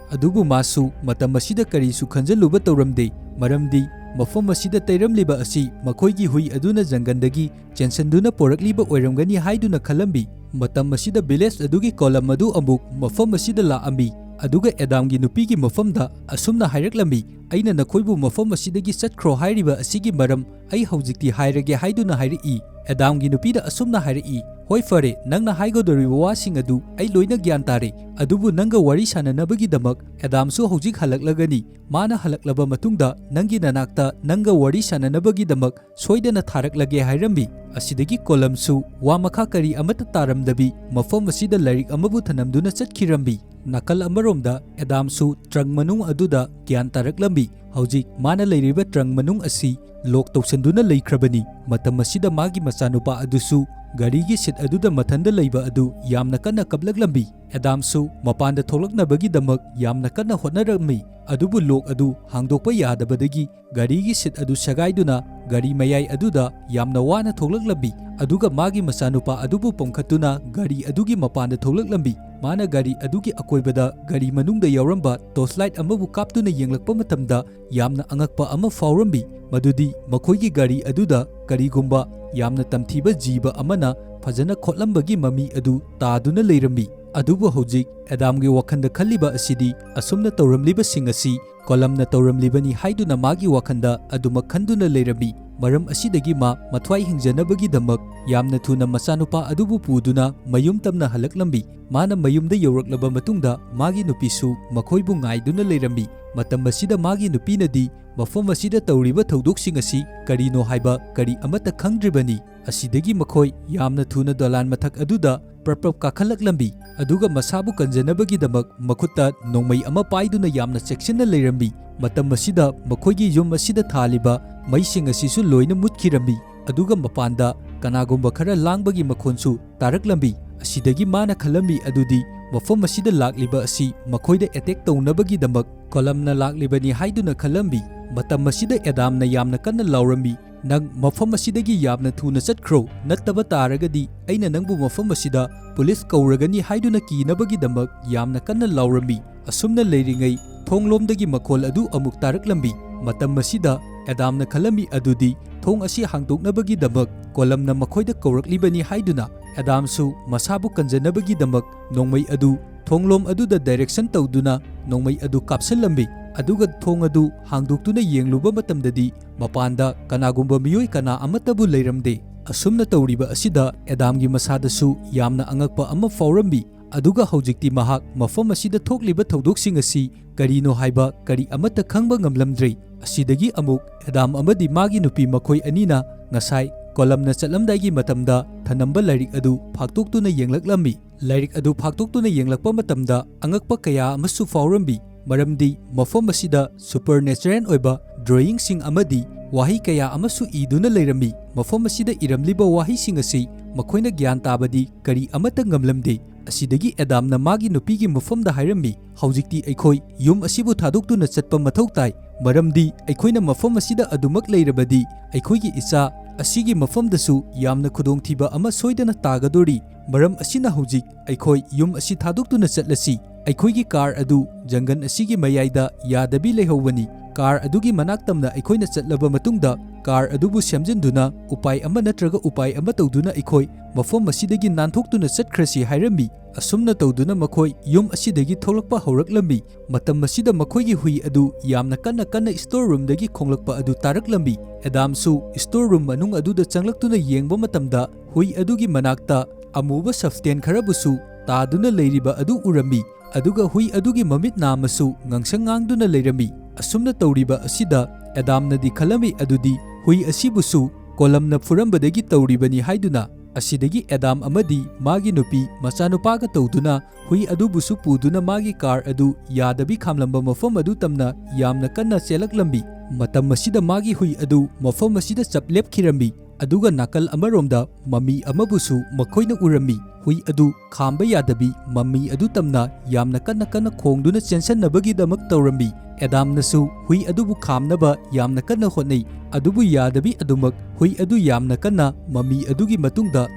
ꯑꯗꯨꯕꯨ ꯃꯥꯁꯨ ꯃꯇꯝ ꯑꯁꯤꯗ ꯀꯔꯤꯁꯨ ꯈꯟꯖꯜꯂꯨꯕ ꯇꯧꯔꯝꯗꯦ, ꯃꯔꯝꯗꯤ ꯃꯐꯝ ꯑꯁꯤꯗ ꯇꯩꯔꯝꯂꯤꯕ ꯑꯁꯤ ꯃꯈꯣꯏꯒꯤ ꯍꯨꯏ ꯑꯗꯨꯅ ꯖꯪꯒꯟꯗꯒꯤ ꯆꯦꯟꯁꯤꯟꯗꯨꯅ ꯄꯣꯔꯛꯂꯤꯕ ꯑꯣꯏꯔꯝꯒꯅꯤ ꯍꯥꯏꯗꯨꯅ ꯈꯜꯂꯝꯃꯤ꯫ ꯃꯇꯝ ꯑꯁꯤꯗ ꯚꯤꯂꯦꯖ ꯑꯗꯨꯒꯤ ꯀꯣꯂꯝ ꯑꯗꯨ ꯑꯃꯨꯛ ꯃꯐꯝ ꯑꯁꯤꯗ ꯂꯥꯛꯑꯝꯃꯤ꯫ ꯑꯗꯨꯒ ꯑꯦꯗꯥꯝꯒꯤ ꯅꯨꯄꯤꯒꯤ ꯃꯐꯝꯗ ꯑꯁꯨꯝꯅ ꯍꯥꯏꯔꯛꯂꯝꯃꯤ, "ꯑꯩꯅ ꯅꯈꯣꯏꯕꯨ ꯃꯐꯝ ꯑꯁꯤꯗꯒꯤ ꯆꯠꯈ꯭ꯔꯣ ꯍꯥꯏꯔꯤꯕ ꯑꯁꯤꯒꯤ ꯃꯔꯝ ꯑꯩ ꯍꯧꯖꯤꯛꯇꯤ ꯍꯥꯏꯔꯒꯦ" ꯍꯥꯏꯗꯨꯅ ꯍꯥꯏꯔꯛꯏ꯫ ꯑꯦꯗꯥꯝꯒꯤ ꯅꯨꯄꯤꯗ ꯑꯁꯨꯝꯅ ꯍꯥꯏꯔꯛꯏ, "ꯍꯣꯏ, ꯐꯔꯦ, ꯅꯪꯅ ꯍꯥꯏꯒꯗꯧꯔꯤꯕ ꯋꯥꯁꯤꯡ ꯑꯗꯨ ꯑꯩ ꯂꯣꯏꯅ ꯒ꯭ꯌꯥꯟ ꯇꯥꯔꯦ, ꯑꯗꯨꯕꯨ ꯅꯪꯒ ꯋꯥꯔꯤ ꯁꯥꯟꯅꯅꯕꯒꯤꯗꯃꯛ ꯑꯦꯗꯥꯝꯁꯨ ꯍꯧꯖꯤꯛ ꯍꯜꯂꯛꯂꯒꯅꯤ꯫ ꯃꯥꯅ ꯍꯜꯂꯛꯂꯕ ꯃꯇꯨꯡꯗ ꯅꯪꯒꯤ ꯅꯅꯥꯛꯇ ꯅꯪꯒ ꯋꯥꯔꯤ ꯁꯥꯟꯅꯅꯕꯒꯤꯗꯃꯛ ꯁꯣꯏꯗꯅ ꯊꯥꯔꯛꯂꯒꯦ" ꯍꯥꯏꯔꯝꯃꯤ꯫ ꯑꯁꯤꯗꯒꯤ ꯀꯣꯂꯝꯁꯨ ꯋꯥ ꯃꯈꯥ ꯀꯔꯤ ꯑꯃꯠꯇ ꯇꯥꯔꯝꯗꯕꯤ ꯃꯐꯝ ꯑꯁꯤꯗ ꯂꯥꯏꯔꯤꯛ ꯑꯃꯕꯨ ꯊꯅꯝꯗꯨꯅ ꯆꯠꯈꯤꯔꯝꯃꯤ꯫ ꯅꯥꯀꯜ ꯑꯃꯔꯣꯝꯗ ꯑꯦꯗꯥꯝꯁꯨ ꯇ꯭ꯔꯪ ꯃꯅꯨꯡ ꯑꯗꯨꯗ ꯒ꯭ꯌꯥꯟ ꯇꯥꯔꯛꯂꯝꯃꯤ꯫ ꯍꯧꯖꯤꯛ ꯃꯥꯅ ꯂꯩꯔꯤꯕ ꯇ꯭ꯔꯪ ꯃꯅꯨꯡ ꯑꯁꯤ ꯂꯣꯛ ꯇꯧꯁꯟꯗꯨꯅ ꯂꯩꯈ꯭ꯔꯕꯅꯤ꯫ ꯃꯇꯝ ꯑꯁꯤꯗ ꯃꯥꯒꯤ ꯃꯆꯥꯅꯨꯄꯥ ꯑꯗꯨꯁꯨ ꯒꯥꯔꯤꯒꯤ ꯁꯤꯠ ꯑꯗꯨꯗ ꯃꯊꯟꯗ ꯂꯩꯕ ꯑꯗꯨ ꯌꯥꯝꯅ ꯀꯟꯅ ꯀꯞꯂꯛꯂꯝꯃꯤ꯫ ꯑꯦꯗꯥꯝꯁꯨ ꯃꯄꯥꯟꯗ ꯊꯣꯛꯂꯛꯅꯕꯒꯤꯗꯃꯛ ꯌꯥꯝꯅ ꯀꯟꯅ ꯍꯣꯠꯅꯔꯝꯃꯤ, ꯑꯗꯨꯕꯨ ꯂꯣꯛ ꯑꯗꯨ ꯍꯥꯡꯗꯣꯛꯄ ꯌꯥꯗꯕꯗꯒꯤ ꯒꯥꯔꯤꯒꯤ ꯁꯤꯠ ꯑꯗꯨ ꯁꯦꯒꯥꯏꯗꯨꯅ ꯒꯥꯔꯤ ꯃꯌꯥꯏ ꯑꯗꯨꯗ ꯌꯥꯝꯅ ꯋꯥꯅ ꯊꯣꯛꯂꯛꯂꯝꯃꯤ꯫ ꯑꯗꯨꯒ ꯃꯥꯒꯤ ꯃꯆꯥꯅꯨꯄꯥ ꯑꯗꯨꯕꯨ ꯄꯣꯝꯈꯠꯇꯨꯅ ꯒꯥꯔꯤ ꯑꯗꯨꯒꯤ ꯃꯄꯥꯟꯗ ꯊꯣꯛꯂꯛꯂꯝꯃꯤ꯫ ꯃꯥꯅ ꯒꯥꯔꯤ ꯑꯗꯨꯒꯤ ꯑꯀꯣꯏꯕꯗ ꯒꯥꯔꯤ ꯃꯅꯨꯡꯗ ꯌꯥꯎꯔꯝꯕ ꯇꯣꯔꯆ ꯂꯥꯏꯠ ꯑꯃꯕꯨ ꯀꯥꯞꯇꯨꯅ ꯌꯦꯡꯂꯛꯄ ꯃꯇꯝꯗ ꯌꯥꯝꯅ ꯑꯉꯛꯄ ꯑꯃ ꯐꯥꯎꯔꯝꯃꯤ, ꯃꯗꯨꯗꯤ ꯃꯈꯣꯏꯒꯤ ꯒꯥꯔꯤ ꯑꯗꯨꯗ ꯀꯔꯤꯒꯨꯝꯕ ꯌꯥꯝꯅ ꯇꯝꯊꯤꯕ ꯖꯤꯕ ꯑꯃꯅ ꯐꯖꯅ ꯈꯣꯠꯂꯝꯕꯒꯤ ꯃꯃꯤ ꯑꯗꯨ ꯇꯥꯗꯨꯅ ꯂꯩꯔꯝꯃꯤ꯫ ꯑꯗꯨꯕꯨ ꯍꯧꯖꯤꯛ ꯑꯦꯗꯥꯝꯒꯤ ꯋꯥꯈꯜꯗ ꯈꯜꯂꯤꯕ ꯑꯁꯤꯗꯤ ꯑꯁꯨꯝꯅ ꯇꯧꯔꯝꯂꯤꯕꯁꯤꯡ ꯑꯁꯤ ꯀꯣꯂꯝꯅ ꯇꯧꯔꯝꯂꯤꯕꯅꯤ ꯍꯥꯏꯗꯨꯅ ꯃꯥꯒꯤ ꯋꯥꯈꯜꯗ ꯑꯗꯨꯃꯛ ꯈꯟꯗꯨꯅ ꯂꯩꯔꯝꯃꯤ꯫ ꯃꯔꯝ ꯑꯁꯤꯗꯒꯤ ꯃꯥ ꯃꯊ꯭ꯋꯥꯏ ꯍꯤꯡꯖꯅꯕꯒꯤꯗꯃꯛ ꯌꯥꯝꯅ ꯊꯨꯅ ꯃꯆꯥꯅꯨꯄꯥ ꯑꯗꯨꯕꯨ ꯄꯨꯗꯨꯅ ꯃꯌꯨꯝ ꯇꯝꯅ ꯍꯜꯂꯛꯂꯝꯃꯤ꯫ ꯃꯥꯅ ꯃꯌꯨꯝꯗ ꯌꯧꯔꯛꯂꯕ ꯃꯇꯨꯡꯗ ꯃꯥꯒꯤ ꯅꯨꯄꯤꯁꯨ ꯃꯈꯣꯏꯕꯨ ꯉꯥꯏꯗꯨꯅ ꯂꯩꯔꯝꯃꯤ꯫ ꯃꯇꯝ ꯑꯁꯤꯗ ꯃꯥꯒꯤ ꯅꯨꯄꯤꯅꯗꯤ ꯃꯐꯝ ꯑꯁꯤꯗ ꯇꯧꯔꯤꯕ ꯊꯧꯗꯣꯛꯁꯤꯡ ꯑꯁꯤ ꯀꯔꯤꯅꯣ ꯍꯥꯏꯕ ꯀꯔꯤ ꯑꯃꯠꯇ ꯈꯪꯗ꯭ꯔꯤꯕꯅꯤ꯫ ꯑꯁꯤꯗꯒꯤ ꯃꯈꯣꯏ ꯌꯥꯝꯅ ꯊꯨꯅ ꯗꯣꯂꯥꯟ ꯃꯊꯛ ꯑꯗꯨꯗ ꯄ꯭ꯔꯞ ꯄ꯭ꯔꯞ ꯀꯥꯈꯠꯂꯛꯂꯝꯃꯤ, ꯑꯗꯨꯒ ꯃꯁꯥꯕꯨ ꯀꯟꯖꯅꯕꯒꯤꯗꯃꯛ ꯃꯈꯨꯠꯇ ꯅꯣꯡꯃꯩ ꯑꯃ ꯄꯥꯏꯗꯨꯅ ꯌꯥꯝꯅ ꯆꯦꯛꯁꯤꯟꯅ ꯂꯩꯔꯝꯃꯤ꯫ ꯃꯇꯝ ꯑꯁꯤꯗ ꯃꯈꯣꯏꯒꯤ ꯌꯨꯝ ꯑꯁꯤꯗ ꯊꯥꯜꯂꯤꯕ ꯃꯩꯁꯤꯡ ꯑꯁꯤꯁꯨ ꯂꯣꯏꯅ ꯃꯨꯠꯈꯤꯔꯝꯃꯤ, ꯑꯗꯨꯒ ꯃꯄꯥꯟꯗ ꯀꯅꯥꯒꯨꯝꯕ ꯈꯔ ꯂꯥꯡꯕꯒꯤ ꯃꯈꯣꯟꯁꯨ ꯇꯥꯔꯛꯂꯝꯃꯤ꯫ ꯑꯁꯤꯗꯒꯤ ꯃꯥꯅ ꯈꯜꯂꯝꯃꯤ ꯑꯗꯨꯗꯤ ꯃꯐꯝ ꯑꯁꯤꯗ ꯂꯥꯛꯂꯤꯕ ꯑꯁꯤ ꯃꯈꯣꯏꯗ ꯑꯦꯇꯦꯛ ꯇꯧꯅꯕꯒꯤꯗꯃꯛ ꯀꯣꯂꯝꯅ ꯂꯥꯛꯂꯤꯕꯅꯤ ꯍꯥꯏꯗꯨꯅ ꯈꯜꯂꯝꯃꯤ꯫ ꯃꯇꯝ ꯑꯁꯤꯗ ꯑꯦꯗꯥꯝꯅ ꯌꯥꯝꯅ ꯀꯟꯅ ꯂꯥꯎꯔꯝꯃꯤ, "ꯅꯪ ꯃꯐꯝ ꯑꯁꯤꯗꯒꯤ ꯌꯥꯝꯅ ꯊꯨꯅ ꯆꯠꯈ꯭ꯔꯣ, ꯅꯠꯇꯕ ꯇꯥꯔꯒꯗꯤ ꯑꯩꯅ ꯅꯪꯕꯨ ꯃꯐꯝ ꯑꯁꯤꯗ ꯄꯨꯂꯤꯁ ꯀꯧꯔꯒꯅꯤ" ꯍꯥꯏꯗꯨꯅ ꯀꯤꯅꯕꯒꯤꯗꯃꯛ ꯌꯥꯝꯅ ꯀꯟꯅ ꯂꯥꯎꯔꯝꯃꯤ꯫ ꯑꯁꯨꯝꯅ ꯂꯩꯔꯤꯉꯩ ꯊꯣꯡꯂꯣꯝꯗꯒꯤ ꯃꯈꯣꯜ ꯑꯗꯨ ꯑꯃꯨꯛ ꯇꯥꯔꯛꯂꯝꯃꯤ꯫ ꯃꯇꯝ ꯑꯁꯤꯗ ꯑꯦꯗꯥꯝꯅ ꯈꯜꯂꯝꯃꯤ ꯑꯗꯨꯗꯤ ꯊꯣꯡ ꯑꯁꯤ ꯍꯥꯡꯗꯣꯛꯅꯕꯒꯤꯗꯃꯛ ꯀꯣꯂꯝꯅ ꯃꯈꯣꯏꯗ ꯀꯧꯔꯛꯂꯤꯕꯅꯤ ꯍꯥꯏꯗꯨꯅ꯫ ꯑꯦꯗꯥꯝꯁꯨ ꯃꯁꯥꯕꯨ ꯀꯟꯖꯅꯕꯒꯤꯗꯃꯛ ꯅꯣꯡꯃꯩ ꯑꯗꯨ ꯊꯣꯡꯂꯣꯝ ꯑꯗꯨꯗ direction ꯇꯧꯗꯨꯅ ꯅꯣꯡꯃꯩ ꯑꯗꯨ ꯀꯥꯞꯁꯤꯜꯂꯝꯃꯤ꯫ ꯑꯗꯨꯒ ꯊꯣꯡ ꯑꯗꯨ ꯍꯥꯡꯗꯣꯛꯇꯨꯅ ꯌꯦꯡꯂꯨꯕ ꯃꯇꯝꯗꯗꯤ ꯃꯄꯥꯟꯗ ꯀꯅꯥꯒꯨꯝꯕ ꯃꯤꯑꯣꯏ ꯀꯅꯥ ꯑꯃꯠꯇꯕꯨ ꯂꯩꯔꯝꯗꯦ꯫ ꯑꯁꯨꯝꯅ ꯇꯧꯔꯤꯕ ꯑꯁꯤꯗ ꯑꯦꯗꯥꯝꯒꯤ ꯃꯁꯥꯗꯁꯨ ꯌꯥꯝꯅ ꯑꯉꯛꯄ ꯑꯃ ꯐꯥꯎꯔꯝꯃꯤ꯫ ꯑꯗꯨꯒ ꯍꯧꯖꯤꯛꯇꯤ ꯃꯍꯥꯛ ꯃꯐꯝ ꯑꯁꯤꯗ ꯊꯣꯛꯂꯤꯕ ꯊꯧꯗꯣꯛꯁꯤꯡ ꯑꯁꯤ ꯀꯔꯤꯅꯣ ꯍꯥꯏꯕ ꯀꯔꯤ ꯑꯃꯠꯇ ꯈꯪꯕ ꯉꯝꯂꯝꯗ꯭ꯔꯦ꯫ ꯑꯁꯤꯗꯒꯤ ꯑꯃꯨꯛ ꯑꯦꯗꯥꯝ ꯑꯃꯗꯤ ꯃꯥꯒꯤ ꯅꯨꯄꯤ ꯃꯈꯣꯏ ꯑꯅꯤꯅ ꯉꯁꯥꯏ ꯀꯣꯂꯝꯅ ꯆꯠꯂꯝꯗꯥꯏꯒꯤ ꯃꯇꯝꯗ ꯊꯅꯝꯕ ꯂꯥꯏꯔꯤꯛ ꯑꯗꯨ ꯐꯥꯛꯇꯣꯛꯇꯨꯅ ꯌꯦꯡꯂꯛꯂꯝꯃꯤ꯫ ꯂꯥꯏꯔꯤꯛ ꯑꯗꯨ ꯐꯥꯛꯇꯣꯛꯇꯨꯅ ꯌꯦꯡꯂꯛꯄ ꯃꯇꯝꯗ ꯑꯉꯛꯄ ꯀꯌꯥ ꯑꯃꯁꯨ ꯐꯥꯎꯔꯝꯃꯤ, ꯃꯔꯝꯗꯤ ꯃꯐꯝ ꯑꯁꯤꯗ supernatural ꯑꯣꯏꯕ drawingꯁꯤꯡ ꯑꯃꯗꯤ ꯋꯥꯍꯩ ꯀꯌꯥ ꯑꯃꯁꯨ ꯏꯗꯨꯅ ꯂꯩꯔꯝꯃꯤ꯫ ꯃꯐꯝ ꯑꯁꯤꯗ ꯏꯔꯝꯂꯤꯕ ꯋꯥꯍꯩꯁꯤꯡ ꯑꯁꯤ ꯃꯈꯣꯏꯅ ꯒ꯭ꯌꯥꯟ ꯇꯥꯕꯗꯤ ꯀꯔꯤ ꯑꯃꯠꯇ ꯉꯝꯂꯝꯗꯦ꯫ ꯑꯁꯤꯗꯒꯤ ꯑꯦꯗꯥꯝꯅ ꯃꯥꯒꯤ ꯅꯨꯄꯤꯒꯤ ꯃꯐꯝꯗ ꯍꯥꯏꯔꯝꯃꯤ, "ꯍꯧꯖꯤꯛꯇꯤ ꯑꯩꯈꯣꯏ ꯌꯨꯝ ꯑꯁꯤꯕꯨ ꯊꯥꯗꯣꯛꯇꯨꯅ ꯆꯠꯄ ꯃꯊꯧ ꯇꯥꯏ, ꯃꯔꯝꯗꯤ ꯑꯩꯈꯣꯏꯅ ꯃꯐꯝ ꯑꯁꯤꯗ ꯑꯗꯨꯃꯛ ꯂꯩꯔꯕꯗꯤ ꯑꯩꯈꯣꯏꯒꯤ ꯏꯆꯥ ꯑꯁꯤꯒꯤ ꯃꯐꯝꯗꯁꯨ ꯌꯥꯝꯅ ꯈꯨꯗꯣꯡꯊꯤꯕ ꯑꯃ ꯁꯣꯏꯗꯅ ꯇꯥꯒꯗꯣꯔꯤ꯫ ꯃꯔꯝ ꯑꯁꯤꯅ ꯍꯧꯖꯤꯛ ꯑꯩꯈꯣꯏ ꯌꯨꯝ ꯑꯁꯤ ꯊꯥꯗꯣꯛꯇꯨꯅ ꯆꯠꯂꯁꯤ꯫ ꯑꯩꯈꯣꯏꯒꯤ ꯀꯥꯔ ꯑꯗꯨ ꯖꯪꯒꯜ ꯑꯁꯤꯒꯤ ꯃꯌꯥꯏꯗ ꯌꯥꯗꯕꯤ ꯂꯩꯍꯧꯕꯅꯤ꯫ ꯀꯥꯔ ꯑꯗꯨꯒꯤ ꯃꯅꯥꯛ ꯇꯝꯅ ꯑꯩꯈꯣꯏꯅ ꯆꯠꯂꯕ ꯃꯇꯨꯡꯗ ꯀꯥꯔ ꯑꯗꯨꯕꯨ ꯁꯦꯝꯖꯤꯟꯗꯨꯅ ꯎꯄꯥꯏ ꯑꯃ ꯅꯠꯇ꯭ꯔꯒ ꯎꯄꯥꯏ ꯑꯃ ꯇꯧꯗꯨꯅ ꯑꯩꯈꯣꯏ ꯃꯐꯝ ꯑꯁꯤꯗꯒꯤ ꯅꯥꯟꯊꯣꯛꯇꯨꯅ ꯆꯠꯈ꯭ꯔꯁꯤ" ꯍꯥꯏꯔꯝꯃꯤ꯫ ꯑꯁꯨꯝꯅ ꯇꯧꯗꯨꯅ ꯃꯈꯣꯏ ꯌꯨꯝ ꯑꯁꯤꯗꯒꯤ ꯊꯣꯛꯂꯛꯄ ꯍꯧꯔꯛꯂꯝꯃꯤ꯫ ꯃꯇꯝ ꯑꯁꯤꯗ ꯃꯈꯣꯏꯒꯤ ꯍꯨꯏ ꯑꯗꯨ ꯌꯥꯝꯅ ꯀꯟꯅ ꯀꯟꯅ store roomꯗꯒꯤ ꯈꯣꯡꯂꯛꯄ ꯑꯗꯨ ꯇꯥꯔꯛꯂꯝꯃꯤ꯫ ꯑꯦꯗꯥꯝꯁꯨ store room ꯃꯅꯨꯡ ꯑꯗꯨꯗ ꯆꯪꯂꯛꯇꯨꯅ ꯌꯦꯡꯕ ꯃꯇꯝꯗ ꯍꯨꯏ ꯑꯗꯨꯒꯤ ꯃꯅꯥꯛꯇ ꯑꯃꯨꯕ substance ꯈꯔꯕꯨꯁꯨ ꯇꯥꯗꯨꯅ ꯂꯩꯔꯤꯕ ꯑꯗꯨ ꯎꯔꯝꯃꯤ꯫ ꯑꯗꯨꯒ ꯍꯨꯏ ꯑꯗꯨꯒꯤ ꯃꯃꯤꯠ ꯅꯥꯝꯃꯁꯨ ꯉꯥꯡꯁꯪ ꯉꯥꯡꯗꯨꯅ ꯂꯩꯔꯝꯃꯤ꯫ ꯑꯁꯨꯝꯅ ꯇꯧꯔꯤꯕ ꯑꯁꯤꯗ ꯑꯦꯗꯥꯝꯅꯗꯤ ꯈꯜꯂꯝꯃꯤ ꯑꯗꯨꯗꯤ ꯍꯨꯏ ꯑꯁꯤꯕꯨꯁꯨ ꯀꯣꯂꯝꯅ ꯐꯨꯔꯝꯕꯗꯒꯤ ꯇꯧꯔꯤꯕꯅꯤ ꯍꯥꯏꯗꯨꯅ꯫ ꯑꯁꯤꯗꯒꯤ ꯑꯦꯗꯥꯝ ꯑꯃꯗꯤ ꯃꯥꯒꯤ ꯅꯨꯄꯤ ꯃꯆꯥꯅꯨꯄꯥꯒ ꯇꯧꯗꯨꯅ ꯍꯨꯏ ꯑꯗꯨꯕꯨꯁꯨ ꯄꯨꯗꯨꯅ ꯃꯥꯒꯤ ꯀꯥꯔ ꯑꯗꯨ ꯌꯥꯗꯕꯤ ꯈꯥꯝꯂꯝꯕ ꯃꯐꯝ ꯑꯗꯨ ꯇꯝꯅ ꯌꯥꯝꯅ ꯀꯟꯅ ꯆꯦꯜꯂꯛꯂꯝꯃꯤ꯫ ꯃꯇꯝ ꯑꯁꯤꯗ ꯃꯥꯒꯤ ꯍꯨꯏ ꯑꯗꯨ ꯃꯐꯝ ꯑꯁꯤꯗ ꯆꯞ ꯂꯦꯞꯈꯤꯔꯝꯃꯤ꯫ ꯑꯗꯨꯒ ꯅꯥꯀꯜ ꯑꯃꯔꯣꯝꯗ ꯃꯃꯤ ꯑꯃꯕꯨꯁꯨ ꯃꯈꯣꯏꯅ ꯎꯔꯝꯃꯤ꯫ ꯍꯨꯏ ꯑꯗꯨ ꯈꯥꯝꯕ ꯌꯥꯗꯕꯤ ꯃꯃꯤ ꯑꯗꯨ ꯇꯝꯅ ꯌꯥꯝꯅ ꯀꯟꯅ ꯀꯟꯅ ꯈꯣꯡꯗꯨꯅ ꯆꯦꯟꯁꯟꯅꯕꯒꯤꯗꯃꯛ ꯇꯧꯔꯝꯃꯤ꯫ ꯑꯦꯗꯥꯝꯅꯁꯨ ꯍꯨꯏ ꯑꯗꯨꯕꯨ ꯈꯥꯝꯅꯕ ꯌꯥꯝꯅ ꯀꯟꯅ ꯍꯣꯠꯅꯩ, ꯑꯗꯨꯕꯨ ꯌꯥꯗꯕꯤ ꯑꯗꯨꯃꯛ ꯍꯨꯏ ꯑꯗꯨ ꯌꯥꯝꯅ ꯀꯟꯅ ꯃꯃꯤ ꯑꯗꯨꯒꯤ ꯃꯇꯨꯡꯗ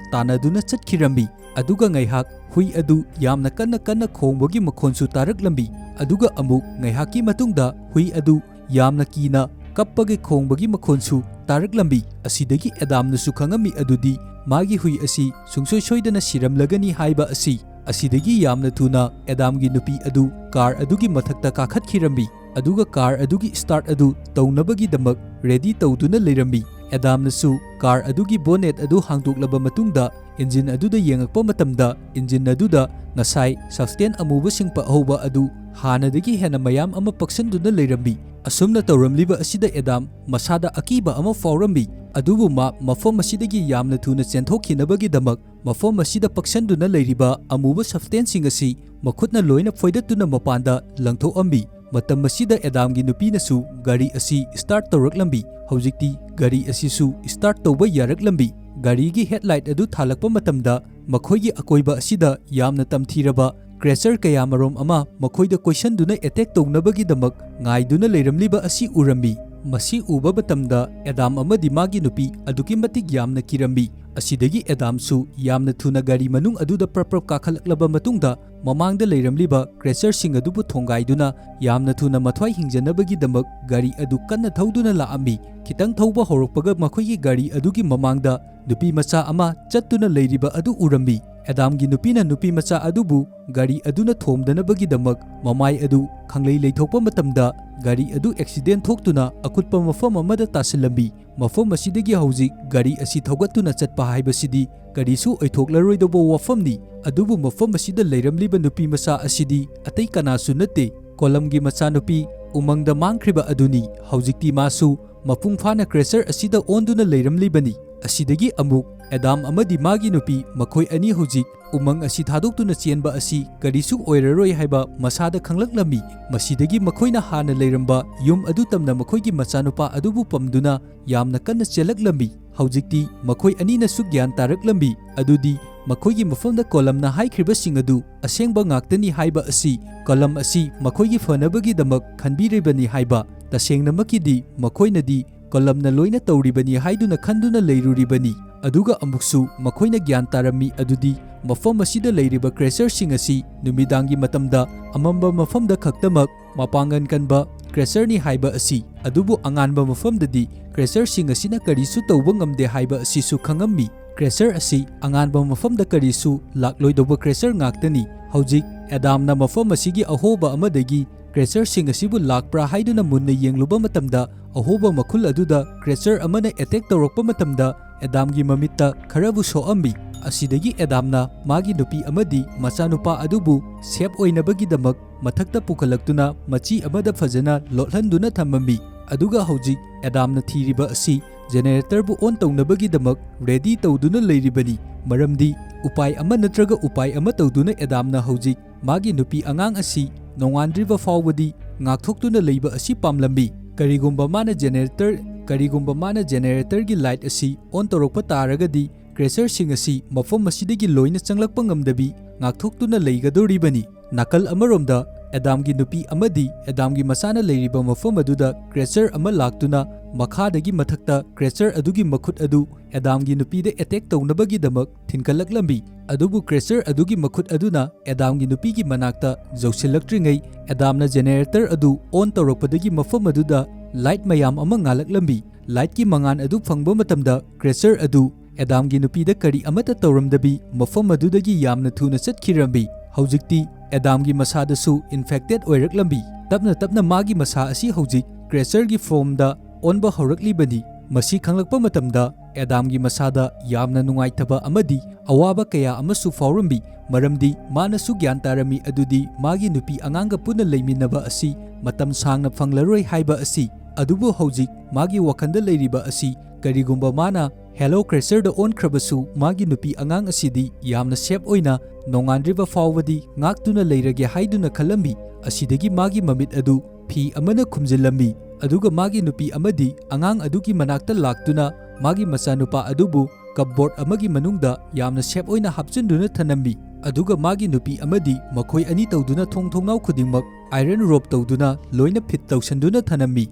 ꯇꯥꯟꯅꯗꯨꯅ ꯆꯠꯈꯤꯔꯝꯃꯤ꯫ ꯑꯗꯨꯒ ꯉꯥꯏꯍꯥꯛ ꯍꯨꯏ ꯑꯗꯨ ꯌꯥꯝꯅ ꯀꯟꯅ ꯀꯟꯅ ꯈꯣꯡꯕꯒꯤ ꯃꯈꯣꯟꯁꯨ ꯇꯥꯔꯛꯂꯝꯃꯤ꯫ ꯑꯗꯨꯒ ꯑꯃꯨꯛ ꯉꯥꯏꯍꯥꯛꯀꯤ ꯃꯇꯨꯡꯗ ꯍꯨꯏ ꯑꯗꯨ ꯌꯥꯝꯅ ꯀꯤꯅ ꯀꯞꯄꯒꯤ ꯈꯣꯡꯕꯒꯤ ꯃꯈꯣꯟꯁꯨ ꯇꯥꯔꯛꯂꯝꯃꯤ꯫ ꯑꯁꯤꯗꯒꯤ ꯑꯦꯗꯥꯝꯅꯁꯨ ꯈꯪꯉꯝꯃꯤ ꯑꯗꯨꯗꯤ ꯃꯥꯒꯤ ꯍꯨꯏ ꯑꯁꯤ ꯁꯨꯡꯁꯣꯏ ꯁꯣꯏꯗꯅ ꯁꯤꯔꯝꯂꯒꯅꯤ ꯍꯥꯏꯕ ꯑꯁꯤ꯫ ꯑꯁꯤꯗꯒꯤ ꯌꯥꯝꯅ ꯊꯨꯅ ꯑꯦꯗꯥꯝꯒꯤ ꯅꯨꯄꯤ ꯑꯗꯨ ꯀꯥꯔ ꯑꯗꯨꯒꯤ ꯃꯊꯛꯇ ꯀꯥꯈꯠꯈꯤꯔꯝꯃꯤ, ꯑꯗꯨꯒ ꯀꯥꯔ ꯑꯗꯨꯒꯤ ꯁ꯭ꯇꯥꯔꯠ ꯑꯗꯨ ꯇꯧꯅꯕꯒꯤꯗꯃꯛ ꯔꯦꯗꯤ ꯇꯧꯗꯨꯅ ꯂꯩꯔꯝꯃꯤ꯫ ꯑꯦꯗꯥꯝꯅꯁꯨ ꯀꯥꯔ ꯑꯗꯨꯒꯤ ꯕꯣꯅꯦꯠ ꯑꯗꯨ ꯍꯥꯡꯗꯣꯛꯂꯕ ꯃꯇꯨꯡꯗ ꯏꯟꯖꯤꯟ ꯑꯗꯨꯗ ꯌꯦꯡꯉꯛꯄ ꯃꯇꯝꯗ, ꯏꯟꯖꯤꯟ ꯑꯗꯨꯗ ꯉꯁꯥꯏ ꯁꯕꯁꯇꯦꯟ ꯑꯃꯨꯕ ꯁꯤꯡꯄ ꯍꯧꯕ ꯑꯗꯨ ꯍꯥꯟꯅꯗꯒꯤ ꯍꯦꯟꯅ ꯃꯌꯥꯝ ꯑꯃ ꯄꯛꯁꯟꯗꯨꯅ ꯂꯩꯔꯝꯃꯤ꯫ ꯑꯁꯨꯝꯅ ꯇꯧꯔꯝꯂꯤꯕ ꯑꯁꯤꯗ ꯑꯦꯗꯥꯝ ꯃꯁꯥꯗ ꯑꯀꯤꯕ ꯑꯃ ꯐꯥꯎꯔꯝꯃꯤ, ꯑꯗꯨꯕꯨ ꯃꯥ ꯃꯐꯝ ꯑꯁꯤꯗꯒꯤ ꯌꯥꯝꯅ ꯊꯨꯅ ꯆꯦꯟꯊꯣꯛꯈꯤꯅꯕꯒꯤꯗꯃꯛ ꯃꯐꯝ ꯑꯁꯤꯗ ꯄꯛꯁꯟꯗꯨꯅ ꯂꯩꯔꯤꯕ ꯑꯃꯨꯕ ꯁꯕꯁꯇꯦꯟꯁꯤꯡ ꯑꯁꯤ ꯃꯈꯨꯠꯅ ꯂꯣꯏꯅ ꯐꯣꯏꯗꯠꯇꯨꯅ ꯃꯄꯥꯟꯗ ꯂꯪꯊꯣꯛꯑꯝꯃꯤ꯫ ꯃꯇꯝ ꯑꯁꯤꯗ ꯑꯦꯗꯥꯝꯒꯤ ꯅꯨꯄꯤꯅꯁꯨ ꯒꯥꯔꯤ ꯑꯁꯤ ꯁ꯭ꯇꯥꯔꯠ ꯇꯧꯔꯛꯂꯝꯃꯤ꯫ ꯍꯧꯖꯤꯛꯇꯤ ꯒꯥꯔꯤ ꯑꯁꯤꯁꯨ ꯁ꯭ꯇꯥꯔꯠ ꯇꯧꯕ ꯌꯥꯔꯛꯂꯝꯃꯤ꯫ ꯒꯥꯔꯤꯒꯤ ꯍꯦꯗꯂꯥꯏꯠ ꯑꯗꯨ ꯊꯥꯜꯂꯛꯄ ꯃꯇꯝꯗ ꯃꯈꯣꯏꯒꯤ ꯑꯀꯣꯏꯕ ꯑꯁꯤꯗ ꯌꯥꯝꯅ ꯇꯝꯊꯤꯔꯕ ꯀ꯭ꯔꯦꯆꯔ ꯀꯌꯥꯃꯔꯣꯝ ꯑꯃ ꯃꯈꯣꯏꯗ ꯀꯣꯏꯁꯟꯗꯨꯅ ꯑꯦꯇꯦꯛ ꯇꯧꯅꯕꯒꯤꯗꯃꯛ ꯉꯥꯏꯗꯨꯅ ꯂꯩꯔꯝꯂꯤꯕ ꯑꯁꯤ ꯎꯔꯝꯃꯤ꯫ ꯃꯁꯤ ꯎꯕ ꯃꯇꯝꯗ ꯑꯦꯗꯥꯝ ꯑꯃꯗꯤ ꯃꯥꯒꯤ ꯅꯨꯄꯤ ꯑꯗꯨꯛꯀꯤ ꯃꯇꯤꯛ ꯌꯥꯝꯅ ꯀꯤꯔꯝꯃꯤ꯫ ꯑꯁꯤꯗꯒꯤ ꯑꯦꯗꯥꯝꯁꯨ ꯌꯥꯝꯅ ꯊꯨꯅ ꯒꯥꯔꯤ ꯃꯅꯨꯡ ꯑꯗꯨꯗ ꯄ꯭ꯔꯞ ꯄ꯭ꯔꯞ ꯀꯥꯈꯠꯂꯛꯂꯕ ꯃꯇꯨꯡꯗ ꯃꯃꯥꯡꯗ ꯂꯩꯔꯝꯂꯤꯕ ꯀ꯭ꯔꯦꯆꯔꯁꯤꯡ ꯑꯗꯨꯕꯨ ꯊꯣꯡꯒꯥꯏꯗꯨꯅ ꯌꯥꯝꯅ ꯊꯨꯅ ꯃꯊ꯭ꯋꯥꯏ ꯍꯤꯡꯖꯅꯕꯒꯤꯗꯃꯛ ꯒꯥꯔꯤ ꯑꯗꯨ ꯀꯟꯅ ꯊꯧꯗꯨꯅ ꯂꯥꯛꯑꯝꯃꯤ꯫ ꯈꯤꯇꯪ ꯊꯧꯕ ꯍꯧꯔꯛꯄꯒ ꯃꯈꯣꯏꯒꯤ ꯒꯥꯔꯤ ꯑꯗꯨꯒꯤ ꯃꯃꯥꯡꯗ ꯅꯨꯄꯤ ꯃꯆꯥ ꯑꯃ ꯆꯠꯇꯨꯅ ꯂꯩꯔꯤꯕ ꯑꯗꯨ ꯎꯔꯝꯃꯤ꯫ ꯑꯦꯗꯥꯝꯒꯤ ꯅꯨꯄꯤꯅ ꯅꯨꯄꯤ ꯃꯆꯥ ꯑꯗꯨꯕꯨ ꯒꯥꯔꯤ ꯑꯗꯨꯅ ꯊꯣꯝꯗꯅꯕꯒꯤꯗꯃꯛ ꯃꯃꯥꯏ ꯑꯗꯨ ꯈꯪꯂꯩ ꯂꯩꯊꯣꯛꯄ ꯃꯇꯝꯗ ꯒꯥꯔꯤ ꯑꯗꯨ ꯑꯦꯛꯁꯤꯗꯦꯟ ꯊꯣꯛꯇꯨꯅ ꯑꯀꯨꯠꯄ ꯃꯐꯝ ꯑꯃꯗ ꯇꯥꯁꯤꯜꯂꯝꯃꯤ꯫ ꯃꯐꯝ ꯑꯁꯤꯗꯒꯤ ꯍꯧꯖꯤꯛ ꯒꯥꯔꯤ ꯑꯁꯤ ꯊꯧꯒꯠꯇꯨꯅ ꯆꯠꯄ ꯍꯥꯏꯕꯁꯤꯗꯤ ꯀꯔꯤꯁꯨ ꯑꯣꯏꯊꯣꯛꯂꯔꯣꯏꯗꯧꯕ ꯋꯥꯐꯝꯅꯤ, ꯑꯗꯨꯕꯨ ꯃꯐꯝ ꯑꯁꯤꯗ ꯂꯩꯔꯝꯂꯤꯕ ꯅꯨꯄꯤ ꯃꯆꯥ ꯑꯁꯤꯗꯤ ꯑꯇꯩ ꯀꯅꯥꯁꯨ ꯅꯠꯇꯦ, ꯀꯣꯂꯝꯒꯤ ꯃꯆꯥꯅꯨꯄꯤ ꯎꯃꯪꯗ ꯃꯥꯡꯈ꯭ꯔꯤꯕ ꯑꯗꯨꯅꯤ꯫ ꯍꯧꯖꯤꯛꯇꯤ ꯃꯥꯁꯨ ꯃꯄꯨꯡ ꯐꯥꯅ ꯀ꯭ꯔꯦꯆꯔ ꯑꯁꯤꯗ ꯑꯣꯟꯗꯨꯅ ꯂꯩꯔꯝꯂꯤꯕꯅꯤ꯫ ꯑꯁꯤꯗꯒꯤ ꯑꯃꯨꯛ ꯑꯦꯗꯥꯝ ꯑꯃꯗꯤ ꯃꯥꯒꯤ ꯅꯨꯄꯤ, ꯃꯈꯣꯏ ꯑꯅꯤ ꯍꯧꯖꯤꯛ ꯎꯃꯪ ꯑꯁꯤ ꯊꯥꯗꯣꯛꯇꯨꯅ ꯆꯦꯟꯕ ꯑꯁꯤ ꯀꯔꯤꯁꯨ ꯑꯣꯏꯔꯔꯣꯏ ꯍꯥꯏꯕ ꯃꯁꯥꯗ ꯈꯪꯂꯛꯂꯝꯃꯤ꯫ ꯃꯁꯤꯗꯒꯤ ꯃꯈꯣꯏꯅ ꯍꯥꯟꯅ ꯂꯩꯔꯝꯕ ꯌꯨꯝ ꯑꯗꯨ ꯇꯝꯅ ꯃꯈꯣꯏꯒꯤ ꯃꯆꯥꯅꯨꯄꯥ ꯑꯗꯨꯕꯨ ꯄꯝꯗꯨꯅ ꯌꯥꯝꯅ ꯀꯟꯅ ꯆꯦꯜꯂꯛꯂꯝꯃꯤ꯫ ꯍꯧꯖꯤꯛꯇꯤ ꯃꯈꯣꯏ ꯑꯅꯤꯅꯁꯨ ꯒ꯭ꯌꯥꯟ ꯇꯥꯔꯛꯂꯝꯃꯤ, ꯑꯗꯨꯗꯤ ꯃꯈꯣꯏꯒꯤ ꯃꯐꯝꯗ ꯀꯣꯂꯝꯅ ꯍꯥꯏꯈ꯭ꯔꯤꯕꯁꯤꯡ ꯑꯗꯨ ꯑꯁꯦꯡꯕ ꯉꯥꯛꯇꯅꯤ ꯍꯥꯏꯕ ꯑꯁꯤ꯫ ꯀꯣꯂꯝ ꯑꯁꯤ ꯃꯈꯣꯏꯒꯤ ꯐꯅꯕꯒꯤꯗꯃꯛ ꯈꯟꯕꯤꯔꯤꯕꯅꯤ ꯍꯥꯏꯕ꯫ ꯇꯁꯦꯡꯅꯃꯛꯀꯤꯗꯤ ꯃꯈꯣꯏꯅꯗꯤ ꯀꯣꯂꯝꯅ ꯂꯣꯏꯅ ꯇꯧꯔꯤꯕꯅꯤ ꯍꯥꯏꯗꯨꯅ ꯈꯟꯗꯨꯅ ꯂꯩꯔꯨꯔꯤꯕꯅꯤ꯫ ꯑꯗꯨꯒ ꯑꯃꯨꯛꯁꯨ ꯃꯈꯣꯏꯅ ꯒ꯭ꯌꯥꯟ ꯇꯥꯔꯝꯃꯤ ꯑꯗꯨꯗꯤ ꯃꯐꯝ ꯑꯁꯤꯗ ꯂꯩꯔꯤꯕ ꯀ꯭ꯔꯦꯆꯔꯁꯤꯡ ꯑꯁꯤ ꯅꯨꯃꯤꯗꯥꯡꯒꯤ ꯃꯇꯝꯗ ꯑꯃꯝꯕ ꯃꯐꯝꯗ ꯈꯛꯇꯃꯛ ꯃꯄꯥꯡꯒꯜ ꯀꯟꯕ ꯀ꯭ꯔꯦꯆꯔꯅꯤ ꯍꯥꯏꯕ ꯑꯁꯤ꯫ ꯑꯗꯨꯕꯨ ꯑꯉꯥꯟꯕ ꯃꯐꯝꯗꯗꯤ ꯀ꯭ꯔꯦꯆꯔꯁꯤꯡ ꯑꯁꯤꯅ ꯀꯔꯤꯁꯨ ꯇꯧꯕ ꯉꯝꯗꯦ ꯍꯥꯏꯕ ꯑꯁꯤꯁꯨ ꯈꯪꯉꯝꯃꯤ꯫ Creature ꯑꯁꯤ ꯑꯉꯥꯟꯕ ꯃꯐꯝꯗ ꯀꯔꯤꯁꯨ ꯂꯥꯛꯂꯣꯏꯗꯧꯕ creature ꯉꯥꯛꯇꯅꯤ꯫ ꯍꯧꯖꯤꯛ ꯑꯦꯗꯥꯝꯅ ꯃꯐꯝ ꯑꯁꯤꯒꯤ ꯑꯍꯣꯕ ꯑꯃꯗꯒꯤ creatureꯁꯤꯡ ꯑꯁꯤꯕꯨ ꯂꯥꯛꯄ꯭ꯔꯥ ꯍꯥꯏꯗꯨꯅ ꯃꯨꯟꯅ ꯌꯦꯡꯂꯨꯕ ꯃꯇꯝꯗ, ꯑꯍꯣꯕ ꯃꯈꯨꯜ ꯑꯗꯨꯗ creature ꯑꯃꯅ attack ꯇꯧꯔꯛꯄ ꯃꯇꯝꯗ ꯑꯦꯗꯥꯝꯒꯤ ꯃꯃꯤꯠꯇ ꯈꯔꯕꯨ ꯁꯣꯛꯑꯝꯃꯤ꯫ ꯑꯁꯤꯗꯒꯤ ꯑꯦꯗꯥꯝꯅ ꯃꯥꯒꯤ ꯅꯨꯄꯤ ꯑꯃꯗꯤ ꯃꯆꯥꯅꯨꯄꯥ ꯑꯗꯨꯕꯨ safe ꯑꯣꯏꯅꯕꯒꯤꯗꯃꯛ ꯃꯊꯛꯇ ꯄꯨꯈꯠꯂꯛꯇꯨꯅ ꯃꯆꯤ ꯑꯃꯗ ꯐꯖꯅ ꯂꯣꯠꯍꯟꯗꯨꯅ ꯊꯝꯃꯝꯃꯤ꯫ ꯑꯗꯨꯒ ꯍꯧꯖꯤꯛ ꯑꯦꯗꯥꯝꯅ ꯊꯤꯔꯤꯕ ꯑꯁꯤ generatorꯕꯨ on ꯇꯧꯅꯕꯒꯤꯗꯃꯛ ready ꯇꯧꯗꯨꯅ ꯂꯩꯔꯤꯕꯅꯤ꯫ ꯃꯔꯝꯗꯤ ꯎꯄꯥꯏ ꯑꯃ ꯅꯠꯇ꯭ꯔꯒ ꯎꯄꯥꯏ ꯑꯃ ꯇꯧꯗꯨꯅ ꯑꯦꯗꯥꯝꯅ ꯍꯧꯖꯤꯛ ꯃꯥꯒꯤ ꯅꯨꯄꯤ ꯑꯉꯥꯡ ꯑꯁꯤ ꯅꯣꯡꯉꯥꯟꯗ꯭ꯔꯤꯕ ꯐꯥꯎꯕꯗꯤ ꯉꯥꯛꯊꯣꯛꯇꯨꯅ ꯂꯩꯕ ꯑꯁꯤ ꯄꯥꯝꯂꯝꯃꯤ꯫ ꯀꯔꯤꯒꯨꯝꯕ ꯃꯥꯅ generator, ꯀꯔꯤꯒꯨꯝꯕ ꯃꯥꯅ generatorꯒꯤ light ꯑꯁꯤ on ꯇꯧꯔꯛꯄ ꯇꯥꯔꯒꯗꯤ creatureꯁꯤꯡ ꯑꯁꯤ ꯃꯐꯝ ꯑꯁꯤꯗꯒꯤ ꯂꯣꯏꯅ ꯆꯪꯂꯛꯄ ꯉꯝꯗꯕꯤ ꯉꯥꯛꯊꯣꯛꯇꯨꯅ ꯂꯩꯒꯗꯧꯔꯤꯕꯅꯤ꯫ ꯅꯥꯀꯜ ꯑꯃꯔꯣꯝꯗ ꯑꯦꯗꯥꯝꯒꯤ ꯅꯨꯄꯤ ꯑꯃꯗꯤ ꯑꯦꯗꯥꯝꯒꯤ ꯃꯆꯥꯅ ꯂꯩꯔꯤꯕ ꯃꯐꯝ ꯑꯗꯨꯗ creature ꯑꯃ ꯂꯥꯛꯇꯨꯅ ꯃꯈꯥꯗꯒꯤ ꯃꯊꯛꯇ creature ꯑꯗꯨꯒꯤ ꯃꯈꯨꯠ ꯑꯗꯨ ꯑꯦꯗꯥꯝꯒꯤ ꯅꯨꯄꯤꯗ attack ꯇꯧꯅꯕꯒꯤꯗꯃꯛ ꯊꯤꯟꯀꯠꯂꯛꯂꯝꯃꯤ꯫ ꯑꯗꯨꯕꯨ creature ꯑꯗꯨꯒꯤ ꯃꯈꯨꯠ ꯑꯗꯨꯅ ꯑꯦꯗꯥꯝꯒꯤ ꯅꯨꯄꯤꯒꯤ ꯃꯅꯥꯛꯇ ꯌꯧꯁꯤꯜꯂꯛꯇ꯭ꯔꯤꯉꯩ ꯑꯦꯗꯥꯝꯅ generator ꯑꯗꯨ on ꯇꯧꯔꯛꯄꯗꯒꯤ ꯃꯐꯝ ꯑꯗꯨꯗ light ꯃꯌꯥꯝ ꯑꯃ ꯉꯥꯜꯂꯛꯂꯝꯃꯤ꯫ Lightꯀꯤ ꯃꯉꯥꯜ ꯑꯗꯨ ꯐꯪꯕ ꯃꯇꯝꯗ creature ꯑꯗꯨ ꯑꯦꯗꯥꯝꯒꯤ ꯅꯨꯄꯤꯗ ꯀꯔꯤ ꯑꯃꯠꯇ ꯇꯧꯔꯝꯗꯕꯤ ꯃꯐꯝ ꯑꯗꯨꯗꯒꯤ ꯌꯥꯝꯅ ꯊꯨꯅ ꯆꯠꯈꯤꯔꯝꯃꯤ꯫ ꯍꯧꯖꯤꯛꯇꯤ ꯑꯦꯗꯥꯝꯒꯤ ꯃꯁꯥꯗꯁꯨ infected ꯑꯣꯏꯔꯛꯂꯝꯃꯤ꯫ ꯇꯞꯅ ꯇꯞꯅ ꯃꯥꯒꯤ ꯃꯁꯥ ꯑꯁꯤ ꯍꯧꯖꯤꯛ creatureꯒꯤ formꯗ ꯑꯣꯟꯕ ꯍꯧꯔꯛꯂꯤꯕꯅꯤ꯫ ꯃꯁꯤ ꯈꯪꯂꯛꯄ ꯃꯇꯝꯗ ꯑꯦꯗꯥꯝꯒꯤ ꯃꯁꯥꯗ ꯌꯥꯝꯅ ꯅꯨꯡꯉꯥꯏꯇꯕ ꯑꯃꯗꯤ ꯑꯋꯥꯕ ꯀꯌꯥ ꯑꯃꯁꯨ ꯐꯥꯎꯔꯝꯃꯤ, ꯃꯔꯝꯗꯤ ꯃꯥꯅꯁꯨ ꯒ꯭ꯌꯥꯟ ꯇꯥꯔꯝꯃꯤ ꯑꯗꯨꯗꯤ ꯃꯥꯒꯤ ꯅꯨꯄꯤ ꯑꯉꯥꯡꯒ ꯄꯨꯟꯅ ꯂꯩꯃꯤꯟꯅꯕ ꯑꯁꯤ ꯃꯇꯝ ꯁꯥꯡꯅ ꯐꯪꯂꯔꯣꯏ ꯍꯥꯏꯕ ꯑꯁꯤ꯫ ꯑꯗꯨꯕꯨ ꯍꯧꯖꯤꯛ ꯃꯥꯒꯤ ꯋꯥꯈꯜꯗ ꯂꯩꯔꯤꯕ ꯑꯁꯤ, ꯀꯔꯤꯒꯨꯝꯕ ꯃꯥꯅ hello creatureꯗ ꯑꯣꯟꯈ꯭ꯔꯕꯁꯨ ꯃꯥꯒꯤ ꯅꯨꯄꯤ ꯑꯉꯥꯡ ꯑꯁꯤꯗꯤ ꯌꯥꯝꯅ safe ꯑꯣꯏꯅ ꯅꯣꯡꯉꯥꯟꯗ꯭ꯔꯤꯕ ꯐꯥꯎꯕꯗꯤ ꯉꯥꯛꯇꯨꯅ ꯂꯩꯔꯒꯦ ꯍꯥꯏꯗꯨꯅ ꯈꯜꯂꯝꯃꯤ꯫ ꯑꯁꯤꯗꯒꯤ ꯃꯥꯒꯤ ꯃꯃꯤꯠ ꯑꯗꯨ ꯐꯤ ꯑꯃꯅ ꯈꯨꯝꯖꯤꯜꯂꯝꯃꯤ, ꯑꯗꯨꯒ ꯃꯥꯒꯤ ꯅꯨꯄꯤ ꯑꯃꯗꯤ ꯑꯉꯥꯡ ꯑꯗꯨꯒꯤ ꯃꯅꯥꯛꯇ ꯂꯥꯛꯇꯨꯅ ꯃꯥꯒꯤ ꯃꯆꯥꯅꯨꯄꯥ ꯑꯗꯨꯕꯨ cupboard ꯑꯃꯒꯤ ꯃꯅꯨꯡꯗ ꯌꯥꯝꯅ safe ꯑꯣꯏꯅ ꯍꯥꯞꯆꯤꯟꯗꯨꯅ ꯊꯅꯝꯃꯤ꯫ ꯑꯗꯨꯒ ꯃꯥꯒꯤ ꯅꯨꯄꯤ ꯑꯃꯗꯤ ꯃꯈꯣꯏ ꯑꯅꯤ ꯇꯧꯗꯨꯅ ꯊꯣꯡ ꯊꯣꯡꯅꯥꯎ ꯈꯨꯗꯤꯡꯃꯛ iron rope ꯇꯧꯗꯨꯅ ꯂꯣꯏꯅ fit ꯇꯧꯁꯟꯗꯨꯅ ꯊꯅꯝꯃꯤ꯫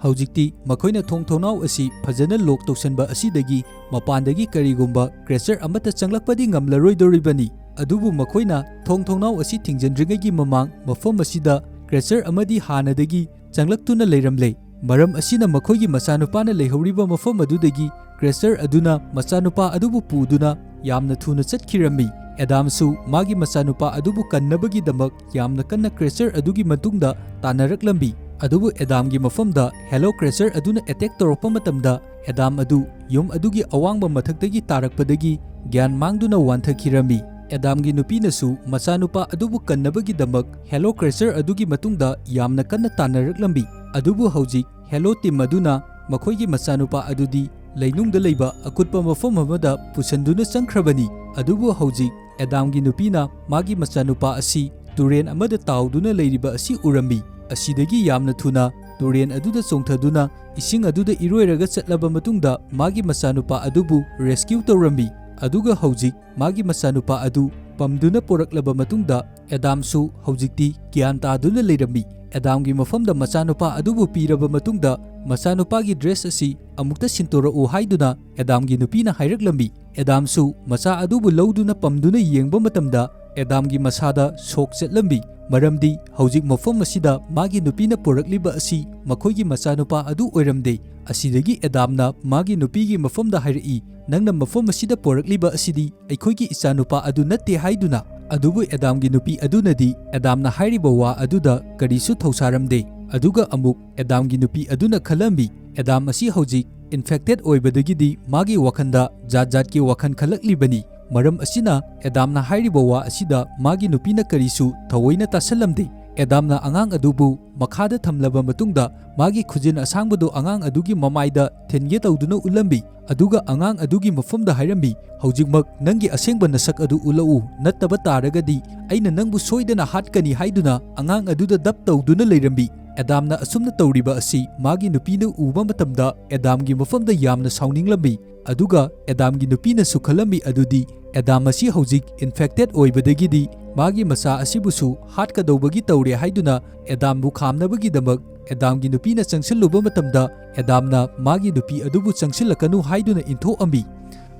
ꯍꯧꯖꯤꯛꯇꯤ ꯃꯈꯣꯏꯅ ꯊꯣꯡ ꯊꯣꯡꯅꯥꯎ ꯑꯁꯤ ꯐꯖꯅ lock ꯇꯧꯁꯟꯕ ꯑꯁꯤꯗꯒꯤ ꯃꯄꯥꯟꯗꯒꯤ ꯀꯔꯤꯒꯨꯝꯕ creature ꯑꯃꯠꯇ ꯆꯪꯂꯛꯄꯗꯤ ꯉꯝꯂꯔꯣꯏꯗꯧꯔꯤꯕꯅꯤ꯫ ꯑꯗꯨꯕꯨ ꯃꯈꯣꯏꯅ ꯊꯣꯡ ꯊꯣꯡꯅꯥꯎ ꯑꯁꯤ ꯊꯤꯡꯖꯤꯟꯗ꯭ꯔꯤꯉꯩꯒꯤ ꯃꯃꯥꯡ ꯃꯐꯝ ꯑꯁꯤꯗ creature ꯑꯃꯗꯤ ꯍꯥꯟꯅꯗꯒꯤ ꯆꯪꯂꯛꯇꯨꯅ ꯂꯩꯔꯝꯂꯦ꯫ ꯃꯔꯝ ꯑꯁꯤꯅ ꯃꯈꯣꯏꯒꯤ ꯃꯆꯥꯅꯨꯄꯥꯅ ꯂꯩꯍꯧꯔꯤꯕ ꯃꯐꯝ ꯑꯗꯨꯗꯒꯤ ꯀ꯭ꯔꯦꯆꯔ ꯑꯗꯨꯅ ꯃꯆꯥꯅꯨꯄꯥ ꯑꯗꯨꯕꯨ ꯄꯨꯗꯨꯅ ꯌꯥꯝꯅ ꯊꯨꯅ ꯆꯠꯈꯤꯔꯝꯃꯤ꯫ ꯑꯦꯗꯥꯝꯁꯨ ꯃꯥꯒꯤ ꯃꯆꯥꯅꯨꯄꯥ ꯑꯗꯨꯕꯨ ꯀꯟꯅꯕꯒꯤꯗꯃꯛ ꯌꯥꯝꯅ ꯀꯟꯅ ꯀ꯭ꯔꯦꯆꯔ ꯑꯗꯨꯒꯤ ꯃꯇꯨꯡꯗ ꯇꯥꯟꯅꯔꯛꯂꯝꯃꯤ꯫ ꯑꯗꯨꯕꯨ ꯑꯦꯗꯥꯝꯒꯤ ꯃꯐꯝꯗ ꯍꯦꯂꯣ ꯀ꯭ꯔꯦꯆꯔ ꯑꯗꯨꯅ ꯑꯦꯇꯦꯛ ꯇꯧꯔꯛꯄ ꯃꯇꯝꯗ, ꯑꯦꯗꯥꯝ ꯑꯗꯨ ꯌꯨꯝ ꯑꯗꯨꯒꯤ ꯑꯋꯥꯡꯕ ꯃꯊꯛꯇꯒꯤ ꯇꯥꯔꯛꯄꯗꯒꯤ ꯒ꯭ꯌꯥꯟ ꯃꯥꯡꯗꯨꯅ ꯋꯥꯟꯊꯈꯤꯔꯝꯃꯤ꯫ ꯑꯦꯗꯥꯝꯒꯤ ꯅꯨꯄꯤꯅꯁꯨ ꯃꯆꯥꯅꯨꯄꯥ ꯑꯗꯨꯕꯨ ꯀꯟꯅꯕꯒꯤꯗꯃꯛ ꯍꯦꯂꯣ ꯀ꯭ꯔꯦꯆꯔ ꯑꯗꯨꯒꯤ ꯃꯇꯨꯡꯗ ꯌꯥꯝꯅ ꯀꯟꯅ ꯇꯥꯟꯅꯔꯛꯂꯝꯃꯤ꯫ ꯑꯗꯨꯕꯨ ꯍꯧꯖꯤꯛ ꯍꯦꯂꯣ ꯇꯤꯝ ꯑꯗꯨꯅ ꯃꯈꯣꯏꯒꯤ ꯃꯆꯥꯅꯨꯄꯥ ꯑꯗꯨꯗꯤ ꯂꯩꯅꯨꯡꯗ ꯂꯩꯕ ꯑꯀꯨꯠꯄ ꯃꯐꯝ ꯑꯃꯗ ꯄꯨꯁꯟꯗꯨꯅ ꯆꯪꯈ꯭ꯔꯕꯅꯤ꯫ ꯑꯗꯨꯕꯨ ꯍꯧꯖꯤꯛ ꯑꯦꯗꯥꯝꯒꯤ ꯅꯨꯄꯤꯅ ꯃꯥꯒꯤ ꯃꯆꯥꯅꯨꯄꯥ ꯑꯁꯤ ꯇꯨꯔꯦꯟ ꯑꯃꯗ ꯇꯥꯎꯗꯨꯅ ꯂꯩꯔꯤꯕ ꯑꯁꯤ ꯎꯔꯝꯃꯤ꯫ ꯑꯁꯤꯗꯒꯤ ꯌꯥꯝꯅ ꯊꯨꯅ ꯇꯨꯔꯦꯟ ꯑꯗꯨꯗ ꯆꯣꯡꯊꯗꯨꯅ ꯏꯁꯤꯡ ꯑꯗꯨꯗ ꯏꯔꯣꯏꯔꯒ ꯆꯠꯂꯕ ꯃꯇꯨꯡꯗ ꯃꯥꯒꯤ ꯃꯆꯥꯅꯨꯄꯥ ꯑꯗꯨꯕꯨ ꯔꯦꯁꯀ꯭ꯌꯨ ꯇꯧꯔꯝꯃꯤ꯫ ꯑꯗꯨꯒ ꯍꯧꯖꯤꯛ ꯃꯥꯒꯤ ꯃꯆꯥꯅꯨꯄꯥ ꯑꯗꯨ ꯄꯝꯗꯨꯅ ꯄꯣꯔꯛꯂꯕ ꯃꯇꯨꯡꯗ, ꯑꯦꯗꯥꯝꯁꯨ ꯍꯧꯖꯤꯛꯇꯤ ꯒ꯭ꯌꯥꯟ ꯇꯥꯗꯨꯅ ꯂꯩꯔꯝꯃꯤ꯫ ꯑꯦꯗꯥꯝꯒꯤ ꯃꯐꯝꯗ ꯃꯆꯥꯅꯨꯄꯥ ꯑꯗꯨꯕꯨ ꯄꯤꯔꯕ ꯃꯇꯨꯡꯗ, ꯃꯆꯥꯅꯨꯄꯥꯒꯤ ꯗ꯭ꯔꯦꯁ ꯑꯁꯤ ꯑꯃꯨꯛꯇ ꯁꯤꯟꯇꯣꯔꯛꯎ ꯍꯥꯏꯗꯨꯅ ꯑꯦꯗꯥꯝꯒꯤ ꯅꯨꯄꯤꯅ ꯍꯥꯏꯔꯛꯂꯝꯃꯤ꯫ ꯑꯦꯗꯥꯝꯁꯨ ꯃꯆꯥ ꯑꯗꯨꯕꯨ ꯂꯧꯗꯨꯅ ꯄꯝꯗꯨꯅ ꯌꯦꯡꯕ ꯃꯇꯝꯗ, ꯑꯦꯗꯥꯝꯒꯤ ꯃꯁꯥꯗ ꯁꯣꯛ ꯆꯠꯂꯝꯃꯤ, ꯃꯔꯝꯗꯤ ꯍꯧꯖꯤꯛ ꯃꯐꯝ ꯑꯁꯤꯗ ꯃꯥꯒꯤ ꯅꯨꯄꯤꯅ ꯄꯨꯔꯛꯂꯤꯕ ꯑꯁꯤ ꯃꯈꯣꯏꯒꯤ ꯃꯆꯥꯅꯨꯄꯥ ꯑꯗꯨ ꯑꯣꯏꯔꯝꯗꯦ꯫ ꯑꯁꯤꯗꯒꯤ ꯑꯦꯗꯥꯝꯅ ꯃꯥꯒꯤ ꯅꯨꯄꯤꯒꯤ ꯃꯐꯝꯗ ꯍꯥꯏꯔꯛꯏ, "ꯅꯪꯅ ꯃꯐꯝ ꯑꯁꯤꯗ ꯄꯨꯔꯛꯂꯤꯕ ꯑꯁꯤꯗꯤ ꯑꯩꯈꯣꯏꯒꯤ ꯏꯆꯥꯅꯨꯄꯥ ꯑꯗꯨ ꯅꯠꯇꯦ" ꯍꯥꯏꯗꯨꯅ꯫ ꯑꯗꯨꯕꯨ ꯑꯦꯗꯥꯝꯒꯤ ꯅꯨꯄꯤ ꯑꯗꯨꯅꯗꯤ ꯑꯦꯗꯥꯝꯅ ꯍꯥꯏꯔꯤꯕ ꯋꯥ ꯑꯗꯨꯗ ꯀꯔꯤꯁꯨ ꯊꯧꯁꯥꯔꯝꯗꯦ꯫ ꯑꯗꯨꯒ ꯑꯃꯨꯛ ꯑꯦꯗꯥꯝꯒꯤ ꯅꯨꯄꯤ ꯑꯗꯨꯅ ꯈꯜꯂꯝꯃꯤ, ꯑꯦꯗꯥꯝ ꯑꯁꯤ ꯍꯧꯖꯤꯛ ꯏꯟꯐꯦꯛꯇꯦꯗ ꯑꯣꯏꯕꯗꯒꯤꯗꯤ ꯃꯥꯒꯤ ꯋꯥꯈꯜꯗ ꯖꯥꯠ ꯖꯥꯠꯀꯤ ꯋꯥꯈꯜ ꯈꯜꯂꯛꯂꯤꯕꯅꯤ꯫ ꯃꯔꯝ ꯑꯁꯤꯅ ꯑꯦꯗꯥꯝꯅ ꯍꯥꯏꯔꯤꯕ ꯋꯥ ꯑꯁꯤꯗ ꯃꯥꯒꯤ ꯅꯨꯄꯤꯅ ꯀꯔꯤꯁꯨ ꯊꯑꯣꯏꯅ ꯇꯥꯁꯜꯂꯝꯗꯦ꯫ ꯑꯦꯗꯥꯝꯅ ꯑꯉꯥꯡ ꯑꯗꯨꯕꯨ ꯃꯈꯥꯗ ꯊꯝꯂꯕ ꯃꯇꯨꯡꯗ, ꯃꯥꯒꯤ ꯈꯨꯖꯤꯟ ꯑꯁꯥꯡꯕꯗꯨ ꯑꯉꯥꯡ ꯑꯗꯨꯒꯤ ꯃꯃꯥꯏꯗ ꯊꯤꯟꯒꯦ ꯇꯧꯗꯨꯅ ꯎꯠꯂꯝꯃꯤ꯫ ꯑꯗꯨꯒ ꯑꯉꯥꯡ ꯑꯗꯨꯒꯤ ꯃꯐꯝꯗ ꯍꯥꯏꯔꯝꯃꯤ, "ꯍꯧꯖꯤꯛꯃꯛ ꯅꯪꯒꯤ ꯑꯁꯦꯡꯕ ꯅꯁꯛ ꯑꯗꯨ ꯎꯠꯂꯛꯎ, ꯅꯠꯇꯕ ꯇꯥꯔꯒꯗꯤ ꯑꯩꯅ ꯅꯪꯕꯨ ꯁꯣꯏꯗꯅ ꯍꯥꯠꯀꯅꯤ" ꯍꯥꯏꯗꯨꯅ ꯑꯉꯥꯡ ꯑꯗꯨꯗ ꯗꯞ ꯇꯧꯗꯨꯅ ꯂꯩꯔꯝꯃꯤ꯫ ꯑꯦꯗꯥꯝꯅ ꯑꯁꯨꯝꯅ ꯇꯧꯔꯤꯕ ꯑꯁꯤ ꯃꯥꯒꯤ ꯅꯨꯄꯤꯅ ꯎꯕ ꯃꯇꯝꯗ ꯑꯦꯗꯥꯝꯒꯤ ꯃꯐꯝꯗ ꯌꯥꯝꯅ ꯁꯥꯎꯅꯤꯡꯂꯝꯃꯤ꯫ ꯑꯗꯨꯒ ꯑꯦꯗꯥꯝꯒꯤ ꯅꯨꯄꯤꯅꯁꯨ ꯈꯜꯂꯝꯃꯤ ꯑꯗꯨꯗꯤ, ꯑꯦꯗꯥꯝ ꯑꯁꯤ ꯍꯧꯖꯤꯛ ꯏꯟꯐꯦꯛꯇꯦꯗ ꯑꯣꯏꯕꯗꯒꯤꯗꯤ ꯃꯥꯒꯤ ꯃꯆꯥ ꯑꯁꯤꯕꯨꯁꯨ ꯍꯥꯠꯀꯗꯧꯕꯒꯤ ꯇꯧꯔꯦ ꯍꯥꯏꯗꯨꯅ ꯑꯦꯗꯥꯝꯕꯨ ꯈꯥꯝꯅꯕꯒꯤꯗꯃꯛ ꯑꯦꯗꯥꯝꯒꯤ ꯅꯨꯄꯤꯅ ꯆꯪꯁꯤꯜꯂꯨꯕ ꯃꯇꯝꯗ, ꯑꯦꯗꯥꯝꯅ ꯃꯥꯒꯤ ꯅꯨꯄꯤ ꯑꯗꯨꯕꯨ ꯆꯪꯁꯤꯜꯂꯛꯀꯅꯨ ꯍꯥꯏꯗꯨꯅ ꯏꯟꯊꯣꯛꯑꯝꯃꯤ꯫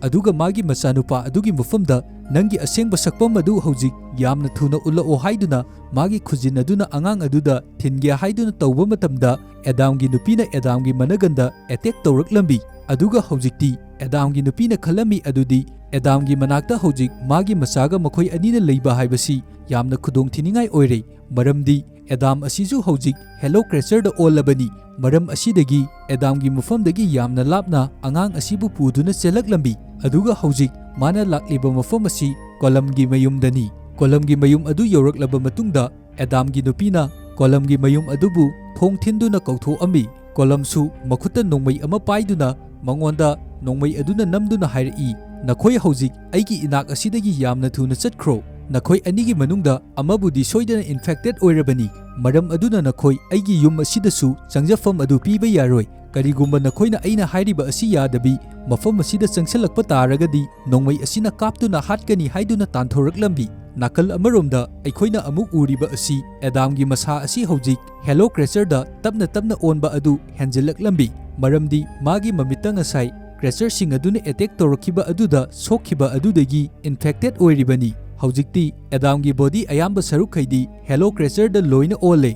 ꯑꯗꯨꯒ ꯃꯥꯒꯤ ꯃꯆꯥꯅꯨꯄꯥ ꯑꯗꯨꯒꯤ ꯃꯐꯝꯗ ꯅꯪꯒꯤ ꯑꯁꯦꯡꯕ ꯁꯛꯐꯝ ꯑꯗꯨ ꯍꯧꯖꯤꯛ ꯌꯥꯝꯅ ꯊꯨꯅ ꯎꯠꯂꯛꯑꯣ ꯍꯥꯏꯗꯨꯅ ꯃꯥꯒꯤ ꯈꯨꯖꯤꯟ ꯑꯗꯨꯅ ꯑꯉꯥꯡ ꯑꯗꯨꯗ ꯊꯤꯟꯒꯦ ꯍꯥꯏꯗꯨꯅ ꯇꯧꯕ ꯃꯇꯝꯗ, ꯑꯦꯗꯥꯝꯒꯤ ꯅꯨꯄꯤꯅ ꯑꯦꯗꯥꯝꯒꯤ ꯃꯅꯒꯟꯗ ꯑꯦꯇꯦꯛ ꯇꯧꯔꯛꯂꯝꯃꯤ꯫ ꯑꯗꯨꯒ ꯍꯧꯖꯤꯛꯇꯤ ꯑꯦꯗꯥꯝꯒꯤ ꯅꯨꯄꯤꯅ ꯈꯜꯂꯝꯃꯤ ꯑꯗꯨꯗꯤ ꯑꯦꯗꯥꯝꯒꯤ ꯃꯅꯥꯛꯇ ꯍꯧꯖꯤꯛ ꯃꯥꯒꯤ ꯃꯆꯥꯒ ꯃꯈꯣꯏ ꯑꯅꯤꯅ ꯂꯩꯕ ꯍꯥꯏꯕꯁꯤ ꯌꯥꯝꯅ ꯈꯨꯗꯣꯡꯊꯤꯅꯤꯡꯉꯥꯏ ꯑꯣꯏꯔꯦ, ꯃꯔꯝꯗꯤ ꯑꯦꯗꯥꯝ ꯑꯁꯤꯁꯨ ꯍꯧꯖꯤꯛ ꯍꯦꯂꯣ ꯀ꯭ꯔꯦꯆꯔꯗ ꯑꯣꯜꯂꯕꯅꯤ꯫ ꯃꯔꯝ ꯑꯁꯤꯗꯒꯤ ꯑꯦꯗꯥꯝꯒꯤ ꯃꯐꯝꯗꯒꯤ ꯌꯥꯝꯅ ꯂꯥꯞꯅ ꯑꯉꯥꯡ ꯑꯁꯤꯕꯨ ꯄꯨꯗꯨꯅ ꯆꯦꯜꯂꯛꯂꯝꯃꯤ꯫ ꯑꯗꯨꯒ ꯍꯧꯖꯤꯛ ꯃꯥꯅ ꯂꯥꯛꯂꯤꯕ ꯃꯐꯝ ꯑꯁꯤ ꯀꯣꯂꯝꯒꯤ ꯃꯌꯨꯝꯗꯅꯤ꯫ ꯀꯣꯂꯝꯒꯤ ꯃꯌꯨꯝ ꯑꯗꯨ ꯌꯧꯔꯛꯂꯕ ꯃꯇꯨꯡꯗ ꯑꯦꯗꯥꯝꯒꯤ ꯅꯨꯄꯤꯅ ꯀꯣꯂꯝꯒꯤ ꯃꯌꯨꯝ ꯑꯗꯨꯕꯨ ꯊꯣꯡ ꯊꯤꯟꯗꯨꯅ ꯀꯧꯊꯣꯛꯑꯝꯃꯤ꯫ ꯀꯣꯂꯝꯁꯨ ꯃꯈꯨꯠꯇ ꯅꯣꯡꯃꯩ ꯑꯃ ꯄꯥꯏꯗꯨꯅ ꯃꯉꯣꯟꯗ ꯅꯣꯡꯃꯩ ꯑꯗꯨꯅ ꯅꯝꯗꯨꯅ ꯍꯥꯏꯔꯛꯏ, "ꯅꯈꯣꯏ ꯍꯧꯖꯤꯛ ꯑꯩꯒꯤ ꯏꯅꯥꯛ ꯑꯁꯤꯗꯒꯤ ꯌꯥꯝꯅ ꯊꯨꯅ ꯆꯠꯈ꯭ꯔꯣ꯫ ꯅꯈꯣꯏ ꯑꯅꯤꯒꯤ ꯃꯅꯨꯡꯗ ꯑꯃꯕꯨꯗꯤ ꯁꯣꯏꯗꯅ ꯏꯟꯐꯦꯛꯇꯦꯗ ꯑꯣꯏꯔꯕꯅꯤ, ꯃꯔꯝ ꯑꯗꯨꯅ ꯅꯈꯣꯏ ꯑꯩꯒꯤ ꯌꯨꯝ ꯑꯁꯤꯗꯁꯨ ꯆꯪꯖꯐꯝ ꯑꯗꯨ ꯄꯤꯕ ꯌꯥꯔꯣꯏ꯫ ꯀꯔꯤꯒꯨꯝꯕ ꯅꯈꯣꯏꯅ ꯑꯩꯅ ꯍꯥꯏꯔꯤꯕ ꯑꯁꯤ ꯌꯥꯗꯕꯤ ꯃꯐꯝ ꯑꯁꯤꯗ ꯆꯪꯁꯤꯜꯂꯛꯄ ꯇꯥꯔꯒꯗꯤ ꯅꯣꯡꯃꯩ ꯑꯁꯤꯅ ꯀꯥꯞꯇꯨꯅ ꯍꯥꯠꯀꯅꯤ" ꯍꯥꯏꯗꯨꯅ ꯇꯥꯟꯊꯣꯔꯛꯂꯝꯃꯤ꯫ ꯅꯥꯀꯜ ꯑꯃꯔꯣꯝꯗ ꯑꯩꯈꯣꯏꯅ ꯑꯃꯨꯛ ꯎꯔꯤꯕ ꯑꯁꯤ ꯑꯦꯗꯥꯝꯒꯤ ꯃꯁꯥ ꯑꯁꯤ ꯍꯧꯖꯤꯛ ꯍꯦꯂꯣ ꯀ꯭ꯔꯦꯆꯔꯗ ꯇꯞꯅ ꯇꯞꯅ ꯑꯣꯟꯕ ꯑꯗꯨ ꯍꯦꯟꯖꯤꯜꯂꯛꯂꯝꯃꯤ, ꯃꯔꯝꯗꯤ ꯃꯥꯒꯤ ꯃꯃꯤꯠꯇ ꯉꯁꯥꯏ ꯀ꯭ꯔꯦꯆꯔꯁꯤꯡ ꯑꯗꯨꯅ ꯑꯦꯇꯦꯛ ꯇꯧꯔꯛꯈꯤꯕ ꯑꯗꯨꯗ ꯁꯣꯛꯈꯤꯕ ꯑꯗꯨꯗꯒꯤ ꯏꯟꯐꯦꯛꯇꯦꯗ ꯑꯣꯏꯔꯤꯕꯅꯤ꯫ ꯍꯧꯖꯤꯛꯇꯤ ꯑꯦꯗꯥꯝꯒꯤ ꯕꯣꯗꯤ ꯑꯌꯥꯝꯕ ꯁꯔꯨꯛꯈꯩꯗꯤ ꯍꯦꯂꯣ ꯀ꯭ꯔꯦꯆꯔꯗ ꯂꯣꯏꯅ ꯑꯣꯜꯂꯦ꯫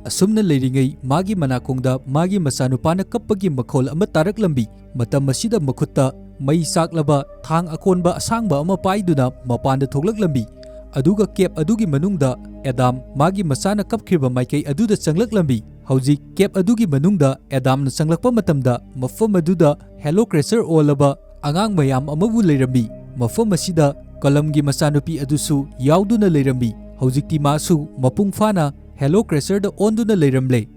ꯑꯁꯨꯝꯅ ꯂꯩꯔꯤꯉꯩ ꯃꯥꯒꯤ ꯃꯅꯥꯀꯣꯡꯗ ꯃꯥꯒꯤ ꯃꯆꯥꯅꯨꯄꯥꯅ ꯀꯞꯄꯒꯤ ꯃꯈꯣꯜ ꯑꯃ ꯇꯥꯔꯛꯂꯝꯃꯤ꯫ ꯃꯇꯝ ꯑꯁꯤꯗ ꯃꯈꯨꯠꯇ ꯃꯩ ꯆꯥꯛꯂꯕ ꯊꯥꯡ ꯑꯀꯣꯟꯕ ꯑꯁꯥꯡꯕ ꯑꯃ ꯄꯥꯏꯗꯨꯅ ꯃꯄꯥꯟꯗ ꯊꯣꯛꯂꯛꯂꯝꯃꯤ꯫ ꯑꯗꯨꯒ ꯀꯦꯞ ꯑꯗꯨꯒꯤ ꯃꯅꯨꯡꯗ ꯑꯦꯗꯥꯝ ꯃꯥꯒꯤ ꯃꯆꯥꯅ ꯀꯞꯈ꯭ꯔꯤꯕ ꯃꯥꯏꯀꯩ ꯑꯗꯨꯗ ꯆꯪꯂꯛꯂꯝꯃꯤ꯫ ꯍꯧꯖꯤꯛ ꯀꯦꯞ ꯑꯗꯨꯒꯤ ꯃꯅꯨꯡꯗ ꯑꯦꯗꯥꯝꯅ ꯆꯪꯂꯛꯄ ꯃꯇꯝꯗ ꯃꯐꯝ ꯑꯗꯨꯗ ꯍꯦꯂꯣ ꯀ꯭ꯔꯦꯆꯔ ꯑꯣꯜꯂꯕ ꯑꯉꯥꯡ ꯃꯌꯥꯝ ꯑꯃꯕꯨ ꯂꯩꯔꯝꯃꯤ꯫ ꯃꯐꯝ ꯑꯁꯤꯗ ꯀꯣꯂꯝꯒꯤ ꯃꯆꯥꯅꯨꯄꯤ ꯑꯗꯨꯁꯨ ꯌꯥꯎꯗꯨꯅ ꯂꯩꯔꯝꯃꯤ꯫ ꯍꯧꯖꯤꯛꯇꯤ ꯃꯥꯁꯨ ꯃꯄꯨꯡ ꯐꯥꯅ ꯍꯦꯂꯣ ꯀ꯭ꯔꯦꯆꯔꯗ ꯑꯣꯟꯗꯨꯅ ꯂꯩꯔꯝꯂꯦ꯫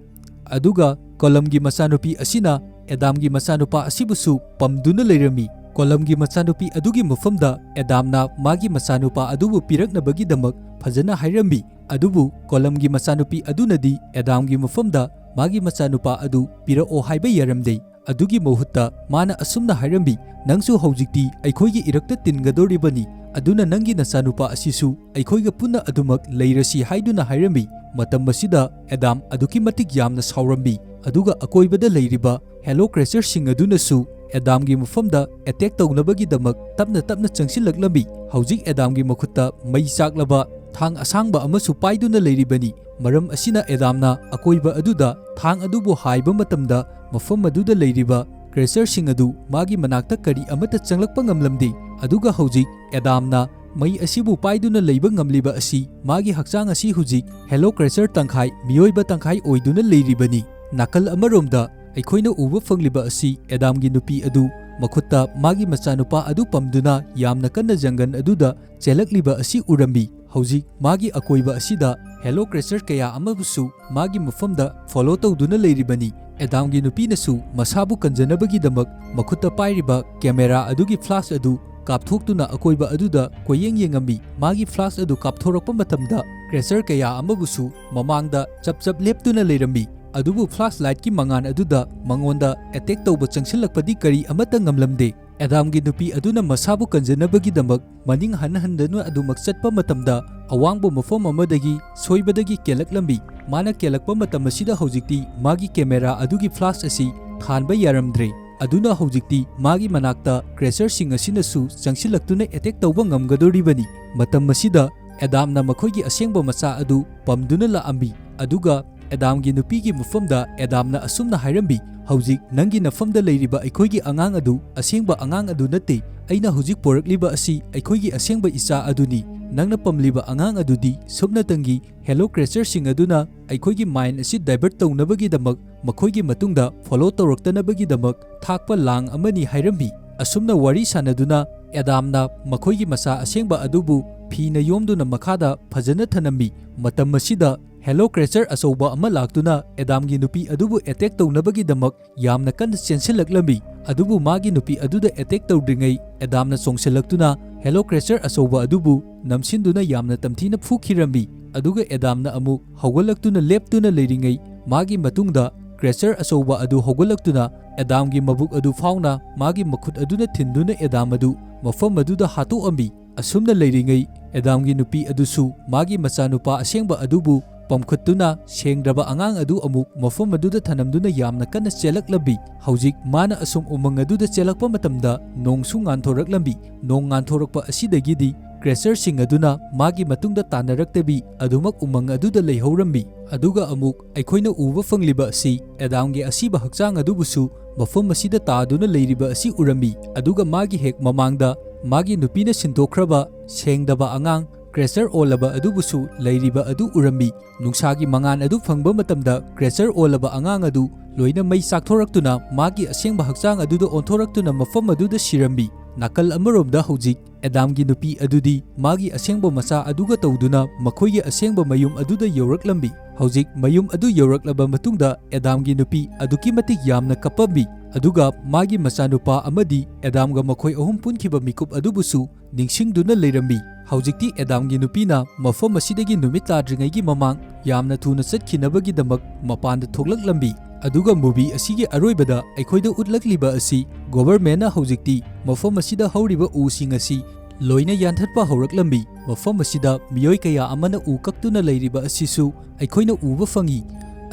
ꯑꯗꯨꯒ ꯀꯣꯂꯝꯒꯤ ꯃꯆꯥꯅꯨꯄꯤ ꯑꯁꯤꯅ ꯑꯦꯗꯥꯝꯒꯤ ꯃꯆꯥꯅꯨꯄꯥ ꯑꯁꯤꯕꯨꯁꯨ ꯄꯝꯗꯨꯅ ꯂꯩꯔꯝꯃꯤ꯫ ꯀꯣꯂꯝꯒꯤ ꯃꯆꯥꯅꯨꯄꯤ ꯑꯗꯨꯒꯤ ꯃꯐꯝꯗ ꯑꯦꯗꯥꯝꯅ ꯃꯥꯒꯤ ꯃꯆꯥꯅꯨꯄꯥ ꯑꯗꯨꯕꯨ ꯄꯤꯔꯛꯅꯕꯒꯤꯗꯃꯛ ꯐꯖꯅ ꯍꯥꯏꯔꯝꯃꯤ꯫ ꯑꯗꯨꯕꯨ ꯀꯣꯂꯝꯒꯤ ꯃꯆꯥꯅꯨꯄꯤ ꯑꯗꯨꯅꯗꯤ ꯑꯦꯗꯥꯝꯒꯤ ꯃꯐꯝꯗ ꯃꯥꯒꯤ ꯃꯆꯥꯅꯨꯄꯥ ꯑꯗꯨ ꯄꯤꯔꯛꯑꯣ ꯍꯥꯏꯕ ꯌꯥꯔꯝꯗꯦ꯫ ꯑꯗꯨꯒꯤ ꯃꯍꯨꯠꯇ ꯃꯥꯅ ꯑꯁꯨꯝꯅ ꯍꯥꯏꯔꯝꯃꯤ, "ꯅꯪꯁꯨ ꯍꯧꯖꯤꯛꯇꯤ ꯑꯩꯈꯣꯏꯒꯤ ꯏꯔꯛꯇ ꯇꯤꯟꯒꯗꯧꯔꯤꯕꯅꯤ, ꯑꯗꯨꯅ ꯅꯪꯒꯤ ꯅꯆꯥꯅꯨꯄꯥ ꯑꯁꯤꯁꯨ ꯑꯩꯈꯣꯏꯒ ꯄꯨꯟꯅ ꯑꯗꯨꯃꯛ ꯂꯩꯔꯁꯤ" ꯍꯥꯏꯗꯨꯅ ꯍꯥꯏꯔꯝꯃꯤ꯫ ꯃꯇꯝ ꯑꯁꯤꯗ ꯑꯦꯗꯥꯝ ꯑꯗꯨꯛꯀꯤ ꯃꯇꯤꯛ ꯌꯥꯝꯅ ꯁꯥꯎꯔꯝꯃꯤ, ꯑꯗꯨꯒ ꯑꯀꯣꯏꯕꯗ ꯂꯩꯔꯤꯕ ꯍꯦꯂꯣ ꯀ꯭ꯔꯦꯆꯔꯁꯤꯡ ꯑꯗꯨꯅꯁꯨ ꯑꯦꯗꯥꯝꯒꯤ ꯃꯐꯝꯗ ꯑꯦꯇꯦꯛ ꯇꯧꯅꯕꯒꯤꯗꯃꯛ ꯇꯞꯅ ꯇꯞꯅ ꯆꯪꯁꯤꯜꯂꯛꯂꯝꯃꯤ꯫ ꯍꯧꯖꯤꯛ ꯑꯦꯗꯥꯝꯒꯤ ꯃꯈꯨꯠꯇ ꯃꯩ ꯆꯥꯛꯂꯕ ꯊꯥꯡ ꯑꯁꯥꯡꯕ ꯑꯃꯁꯨ ꯄꯥꯏꯗꯨꯅ ꯂꯩꯔꯤꯕꯅꯤ꯫ ꯃꯔꯝ ꯑꯁꯤꯅ ꯑꯦꯗꯥꯝꯅ ꯑꯀꯣꯏꯕ ꯑꯗꯨꯗ ꯊꯥꯡ ꯑꯗꯨꯕꯨ ꯍꯥꯏꯕ ꯃꯇꯝꯗ ꯃꯐꯝ ꯑꯗꯨꯗ ꯂꯩꯔꯤꯕ ꯀ꯭ꯔꯦꯆꯔꯁꯤꯡ ꯑꯗꯨ ꯃꯥꯒꯤ ꯃꯅꯥꯛꯇ ꯀꯔꯤ ꯑꯃꯠꯇ ꯆꯪꯂꯛꯄ ꯉꯝꯂꯝꯗꯦ꯫ ꯑꯗꯨꯒ ꯍꯧꯖꯤꯛ ꯑꯦꯗꯥꯝꯅ ꯃꯩ ꯑꯁꯤꯕꯨ ꯄꯥꯏꯗꯨꯅ ꯂꯩꯕ ꯉꯝꯂꯤꯕ ꯑꯁꯤ ꯃꯥꯒꯤ ꯍꯛꯆꯥꯡ ꯑꯁꯤ ꯍꯧꯖꯤꯛ ꯍꯦꯂꯣ ꯀ꯭ꯔꯦꯆꯔ ꯇꯪꯈꯥꯏ, ꯃꯤꯑꯣꯏꯕ ꯇꯪꯈꯥꯏ ꯑꯣꯏꯗꯨꯅ ꯂꯩꯔꯤꯕꯅꯤ꯫ ꯅꯥꯀꯜ ꯑꯃꯔꯣꯝꯗ ꯑꯩꯈꯣꯏꯅ ꯎꯕ ꯐꯪꯂꯤꯕ ꯑꯁꯤ ꯑꯦꯗꯥꯝꯒꯤ ꯅꯨꯄꯤ ꯑꯗꯨ ꯃꯈꯨꯠꯇ ꯃꯥꯒꯤ ꯃꯆꯥꯅꯨꯄꯥ ꯑꯗꯨ ꯄꯝꯗꯨꯅ ꯌꯥꯝꯅ ꯀꯟꯅ ꯖꯪꯒꯜ ꯑꯗꯨꯗ ꯆꯦꯜꯂꯛꯂꯤꯕ ꯑꯁꯤ ꯎꯔꯝꯃꯤ꯫ ꯍꯧꯖꯤꯛ ꯃꯥꯒꯤ ꯑꯀꯣꯏꯕ ꯑꯁꯤꯗ ꯍꯦꯂꯣ ꯀ꯭ꯔꯦꯆꯔ ꯀꯌꯥ ꯑꯃꯕꯨꯁꯨ ꯃꯥꯒꯤ ꯃꯐꯝꯗ ꯐꯣꯂꯣ ꯇꯧꯗꯨꯅ ꯂꯩꯔꯤꯕꯅꯤ꯫ ꯑꯦꯗꯥꯝꯒꯤ ꯅꯨꯄꯤꯅꯁꯨ ꯃꯁꯥꯕꯨ ꯀꯟꯖꯅꯕꯒꯤꯗꯃꯛ ꯃꯈꯨꯠꯇ ꯄꯥꯏꯔꯤꯕ ꯀꯦꯃꯦꯔꯥ ꯑꯗꯨꯒꯤ ꯐ꯭ꯂꯥꯁ ꯑꯗꯨ ꯀꯥꯞꯊꯣꯛꯇꯨꯅ ꯑꯀꯣꯏꯕ ꯑꯗꯨꯗ ꯀꯣꯏꯌꯦꯡ ꯌꯦꯡꯉꯝꯃꯤ꯫ ꯃꯥꯒꯤ ꯐ꯭ꯂꯥꯁ ꯑꯗꯨ ꯀꯥꯞꯊꯣꯔꯛꯄ ꯃꯇꯝꯗ ꯀ꯭ꯔꯦꯆꯔ ꯀꯌꯥ ꯑꯃꯕꯨꯁꯨ ꯃꯃꯥꯡꯗ ꯆꯞ ꯆꯞ ꯂꯦꯞꯇꯨꯅ ꯂꯩꯔꯝꯃꯤ꯫ ꯑꯗꯨꯕꯨ ꯐ꯭ꯂꯥꯁ ꯂꯥꯏꯠꯀꯤ ꯃꯉꯥꯜ ꯑꯗꯨꯗ ꯃꯉꯣꯟꯗ ꯑꯦꯇꯦꯛ ꯇꯧꯕ ꯆꯪꯁꯤꯜꯂꯛꯄꯗꯤ ꯀꯔꯤ ꯑꯃꯠꯇ ꯉꯝꯂꯝꯗꯦ꯫ ꯑꯦꯗꯥꯝꯒꯤ ꯅꯨꯄꯤ ꯑꯗꯨꯅ ꯃꯁꯥꯕꯨ ꯀꯟꯖꯅꯕꯒꯤꯗꯃꯛ ꯃꯅꯤꯡ ꯍꯟ ꯍꯟꯗꯨꯅ ꯑꯗꯨꯃꯛ ꯆꯠꯄ ꯃꯇꯝꯗ ꯑꯋꯥꯡꯕ ꯃꯐꯝ ꯑꯃꯗꯒꯤ ꯁꯣꯏꯕꯗꯒꯤ ꯀꯦꯜꯂꯛꯂꯝꯃꯤ꯫ ꯃꯥꯅ ꯀꯦꯜꯂꯛꯄ ꯃꯇꯝ ꯑꯁꯤꯗ ꯍꯧꯖꯤꯛꯇꯤ ꯃꯥꯒꯤ ꯀꯦꯃꯦꯔꯥ ꯑꯗꯨꯒꯤ ꯐ꯭ꯂꯥꯁ ꯑꯁꯤ ꯊꯥꯟꯕ ꯌꯥꯔꯝꯗ꯭ꯔꯦ꯫ ꯑꯗꯨꯅ ꯍꯧꯖꯤꯛꯇꯤ ꯃꯥꯒꯤ ꯃꯅꯥꯛꯇ ꯀ꯭ꯔꯦꯆꯔꯁꯤꯡ ꯑꯁꯤꯅꯁꯨ ꯆꯪꯁꯤꯜꯂꯛꯇꯨꯅ ꯑꯦꯇꯦꯛ ꯇꯧꯕ ꯉꯝꯒꯗꯧꯔꯤꯕꯅꯤ꯫ ꯃꯇꯝ ꯑꯁꯤꯗ ꯑꯦꯗꯥꯝꯅ ꯃꯈꯣꯏꯒꯤ ꯑꯁꯦꯡꯕ ꯃꯆꯥ ꯑꯗꯨ ꯄꯝꯗꯨꯅ ꯂꯥꯛꯑꯝꯃꯤ꯫ ꯑꯗꯨꯒ ꯑꯦꯗꯥꯝꯒꯤ ꯅꯨꯄꯤꯒꯤ ꯃꯐꯝꯗ ꯑꯦꯗꯥꯝꯅ ꯑꯁꯨꯝꯅ ꯍꯥꯏꯔꯝꯃꯤ, "ꯍꯧꯖꯤꯛ ꯅꯪꯒꯤ ꯅꯐꯝꯗ ꯂꯩꯔꯤꯕ ꯑꯩꯈꯣꯏꯒꯤ ꯑꯉꯥꯡ ꯑꯗꯨ ꯑꯁꯦꯡꯕ ꯑꯉꯥꯡ ꯑꯗꯨ ꯅꯠꯇꯦ꯫ ꯑꯩꯅ ꯍꯧꯖꯤꯛ ꯄꯣꯔꯛꯂꯤꯕ ꯑꯁꯤ ꯑꯩꯈꯣꯏꯒꯤ ꯑꯁꯦꯡꯕ ꯏꯆꯥ ꯑꯗꯨꯅꯤ꯫ ꯅꯪꯅ ꯄꯝꯂꯤꯕ ꯑꯉꯥꯡ ꯑꯗꯨꯗꯤ ꯁꯨꯞꯅꯇꯪꯒꯤ ꯍꯦꯂꯣ ꯀ꯭ꯔꯦꯆꯔꯁꯤꯡ ꯑꯗꯨꯅ ꯑꯩꯈꯣꯏꯒꯤ ꯃꯥꯏꯟ ꯑꯁꯤ ꯗꯥꯏꯚꯔꯠ ꯇꯧꯅꯕꯒꯤꯗꯃꯛ, ꯃꯈꯣꯏꯒꯤ ꯃꯇꯨꯡꯗ ꯐꯣꯂꯣ ꯇꯧꯔꯛꯇꯅꯕꯒꯤꯗꯃꯛ ꯊꯥꯛꯄ ꯂꯥꯡ ꯑꯃꯅꯤ" ꯍꯥꯏꯔꯝꯃꯤ꯫ ꯑꯁꯨꯝꯅ ꯋꯥꯔꯤ ꯁꯥꯟꯅꯗꯨꯅ ꯑꯦꯗꯥꯝꯅ ꯃꯈꯣꯏꯒꯤ ꯃꯆꯥ ꯑꯁꯦꯡꯕ ꯑꯗꯨꯕꯨ ꯐꯤꯅ ꯌꯣꯝꯗꯨꯅ ꯃꯈꯥꯗ ꯐꯖꯅ ꯊꯅꯝꯃꯤ꯫ ꯃꯇꯝ ꯑꯁꯤꯗ ꯍꯦꯂꯣ ꯀ꯭ꯔꯦꯆꯔ ꯑꯆꯧꯕ ꯑꯃ ꯂꯥꯛꯇꯨꯅ ꯑꯦꯗꯥꯝꯒꯤ ꯅꯨꯄꯤ ꯑꯗꯨꯕꯨ ꯑꯦꯇꯦꯛ ꯇꯧꯅꯕꯒꯤꯗꯃꯛ ꯌꯥꯝꯅ ꯀꯟꯅ ꯆꯦꯟꯁꯤꯜꯂꯛꯂꯝꯃꯤ꯫ ꯑꯗꯨꯕꯨ ꯃꯥꯒꯤ ꯅꯨꯄꯤ ꯑꯗꯨꯗ ꯑꯦꯇꯦꯛ ꯇꯧꯗ꯭ꯔꯤꯉꯩ ꯑꯦꯗꯥꯝꯅ ꯆꯣꯡꯁꯤꯜꯂꯛꯇꯨꯅ ꯍꯦꯂꯣ ꯀ꯭ꯔꯦꯆꯔ ꯑꯆꯧꯕ ꯑꯗꯨꯕꯨ ꯅꯝꯁꯤꯟꯗꯨꯅ ꯌꯥꯝꯅ ꯇꯝꯊꯤꯅ ꯐꯨꯈꯤꯔꯝꯃꯤ꯫ ꯑꯗꯨꯒ ꯑꯦꯗꯥꯝꯅ ꯑꯃꯨꯛ ꯍꯧꯒꯠꯂꯛꯇꯨꯅ ꯂꯦꯞꯇꯨꯅ ꯂꯩꯔꯤꯉꯩ ꯃꯥꯒꯤ ꯃꯇꯨꯡꯗ ꯀ꯭ꯔꯦꯆꯔ ꯑꯆꯧꯕ ꯑꯗꯨ ꯍꯧꯒꯠꯂꯛꯇꯨꯅ ꯑꯦꯗꯥꯝꯒꯤ ꯃꯕꯨꯛ ꯑꯗꯨ ꯐꯥꯎꯅ ꯃꯥꯒꯤ ꯃꯈꯨꯠ ꯑꯗꯨꯅ ꯊꯤꯟꯗꯨꯅ ꯑꯦꯗꯥꯝ ꯑꯗꯨ ꯃꯐꯝ ꯑꯗꯨꯗ ꯍꯥꯠꯇꯣꯛꯑꯝꯃꯤ꯫ ꯑꯁꯨꯝꯅ ꯂꯩꯔꯤꯉꯩ ꯑꯦꯗꯥꯝꯒꯤ ꯅꯨꯄꯤ ꯑꯗꯨꯁꯨ ꯃꯥꯒꯤ ꯃꯆꯥꯅꯨꯄꯥ ꯑꯁꯦꯡꯕ ꯑꯗꯨꯕꯨ ꯄꯝꯈꯠꯇꯨꯅ ꯁꯦꯡꯗ꯭ꯔꯕ ꯑꯉꯥꯡ ꯑꯗꯨ ꯑꯃꯨꯛ ꯃꯐꯝ ꯑꯗꯨꯗ ꯊꯅꯝꯗꯨꯅ ꯌꯥꯝꯅ ꯀꯟꯅ ꯆꯦꯜꯂꯛꯂꯝꯃꯤ꯫ ꯍꯧꯖꯤꯛ ꯃꯥꯅ ꯑꯁꯨꯝ ꯎꯃꯪ ꯑꯗꯨꯗ ꯆꯦꯜꯂꯛꯄ ꯃꯇꯝꯗ ꯅꯣꯡꯁꯨ ꯉꯥꯟꯊꯣꯔꯛꯂꯝꯃꯤ꯫ ꯅꯣꯡ ꯉꯥꯟꯊꯣꯔꯛꯄ ꯑꯁꯤꯗꯒꯤꯗꯤ ꯀ꯭ꯔꯦꯆꯔꯁꯤꯡ ꯑꯗꯨꯅ ꯃꯥꯒꯤ ꯃꯇꯨꯡꯗ ꯇꯥꯟꯅꯔꯛꯇꯕꯤ ꯑꯗꯨꯃꯛ ꯎꯃꯪ ꯑꯗꯨꯗ ꯂꯩꯍꯧꯔꯝꯃꯤ꯫ ꯑꯗꯨꯒ ꯑꯃꯨꯛ ꯑꯩꯈꯣꯏꯅ ꯎꯕ ꯐꯪꯂꯤꯕ ꯑꯁꯤ ꯑꯦꯗꯥꯝꯒꯤ ꯑꯁꯤꯕ ꯍꯛꯆꯥꯡ ꯑꯗꯨꯕꯨꯁꯨ ꯃꯐꯝ ꯑꯁꯤꯗ ꯇꯥꯗꯨꯅ ꯂꯩꯔꯤꯕ ꯑꯁꯤ ꯎꯔꯝꯃꯤ꯫ ꯑꯗꯨꯒ ꯃꯥꯒꯤ ꯍꯦꯛ ꯃꯃꯥꯡꯗ ꯃꯥꯒꯤ ꯅꯨꯄꯤꯅ ꯁꯤꯟꯗꯣꯛꯈ꯭ꯔꯕ ꯁꯦꯡꯗꯕ ꯑꯉꯥꯡ ꯀ꯭ꯔꯦꯆꯔ ꯑꯣꯜꯂꯕ ꯑꯗꯨꯕꯨꯁꯨ ꯂꯩꯔꯤꯕ ꯑꯗꯨ ꯎꯔꯝꯃꯤ꯫ ꯅꯨꯡꯁꯥꯒꯤ ꯃꯉꯥꯜ ꯑꯗꯨ ꯐꯪꯕ ꯃꯇꯝꯗ ꯀ꯭ꯔꯦꯆꯔ ꯑꯣꯜꯂꯕ ꯑꯉꯥꯡ ꯑꯗꯨ ꯂꯣꯏꯅ ꯃꯩ ꯆꯥꯛꯊꯣꯔꯛꯇꯨꯅ ꯃꯥꯒꯤ ꯑꯁꯦꯡꯕ ꯍꯛꯆꯥꯡ ꯑꯗꯨꯗ ꯑꯣꯟꯊꯣꯔꯛꯇꯨꯅ ꯃꯐꯝ ꯑꯗꯨꯗ ꯁꯤꯔꯝꯃꯤ꯫ ꯅꯥꯀꯜ ꯑꯃꯔꯣꯝꯗ ꯍꯧꯖꯤꯛ ꯑꯦꯗꯥꯝꯒꯤ ꯅꯨꯄꯤ ꯑꯗꯨꯗꯤ ꯃꯥꯒꯤ ꯑꯁꯦꯡꯕ ꯃꯆꯥ ꯑꯗꯨꯒ ꯇꯧꯗꯨꯅ ꯃꯈꯣꯏꯒꯤ ꯑꯁꯦꯡꯕ ꯃꯌꯨꯝ ꯑꯗꯨꯗ ꯌꯧꯔꯛꯂꯝꯃꯤ꯫ ꯍꯧꯖꯤꯛ ꯃꯌꯨꯝ ꯑꯗꯨ ꯌꯧꯔꯛꯂꯕ ꯃꯇꯨꯡꯗ ꯑꯦꯗꯥꯝꯒꯤ ꯅꯨꯄꯤ ꯑꯗꯨꯛꯀꯤ ꯃꯇꯤꯛ ꯌꯥꯝꯅ ꯀꯞꯄꯝꯃꯤ꯫ ꯑꯗꯨꯒ ꯃꯥꯒꯤ ꯃꯆꯥꯅꯨꯄꯥ ꯑꯃꯗꯤ ꯑꯦꯗꯥꯝꯒ ꯃꯈꯣꯏ ꯑꯍꯨꯝ ꯄꯨꯟꯈꯤꯕ ꯃꯤꯀꯨꯞ ꯑꯗꯨꯕꯨꯁꯨ ꯅꯤꯡꯁꯤꯡꯗꯨꯅ ꯂꯩꯔꯝꯃꯤ꯫ ꯍꯧꯖꯤꯛꯇꯤ ꯑꯦꯗꯥꯝꯒꯤ ꯅꯨꯄꯤꯅ ꯃꯐꯝ ꯑꯁꯤꯗꯒꯤ ꯅꯨꯃꯤꯠ ꯇꯥꯗ꯭ꯔꯤꯉꯩꯒꯤ ꯃꯃꯥꯡ ꯌꯥꯝꯅ ꯊꯨꯅ ꯆꯠꯈꯤꯅꯕꯒꯤꯗꯃꯛ ꯃꯄꯥꯟꯗ ꯊꯣꯛꯂꯛꯂꯝꯃꯤ꯫ ꯑꯗꯨꯒ ꯃꯨꯚꯤ ꯑꯁꯤꯒꯤ ꯑꯔꯣꯏꯕꯗ ꯑꯩꯈꯣꯏꯗ ꯎꯠꯂꯛꯂꯤꯕ ꯑꯁꯤ ꯒꯣꯚꯔꯃꯦꯟꯅ ꯍꯧꯖꯤꯛꯇꯤ ꯃꯐꯝ ꯑꯁꯤꯗ ꯍꯧꯔꯤꯕ ꯎꯁꯤꯡ ꯑꯁꯤ ꯂꯣꯏꯅ ꯌꯥꯟꯊꯠꯄ ꯍꯧꯔꯛꯂꯝꯃꯤ꯫ ꯃꯐꯝ ꯑꯁꯤꯗ ꯃꯤꯑꯣꯏ ꯀꯌꯥ ꯑꯃꯅ ꯎ ꯀꯛꯇꯨꯅ ꯂꯩꯔꯤꯕ ꯑꯁꯤꯁꯨ ꯑꯩꯈꯣꯏꯅ ꯎꯕ ꯐꯪꯏ꯫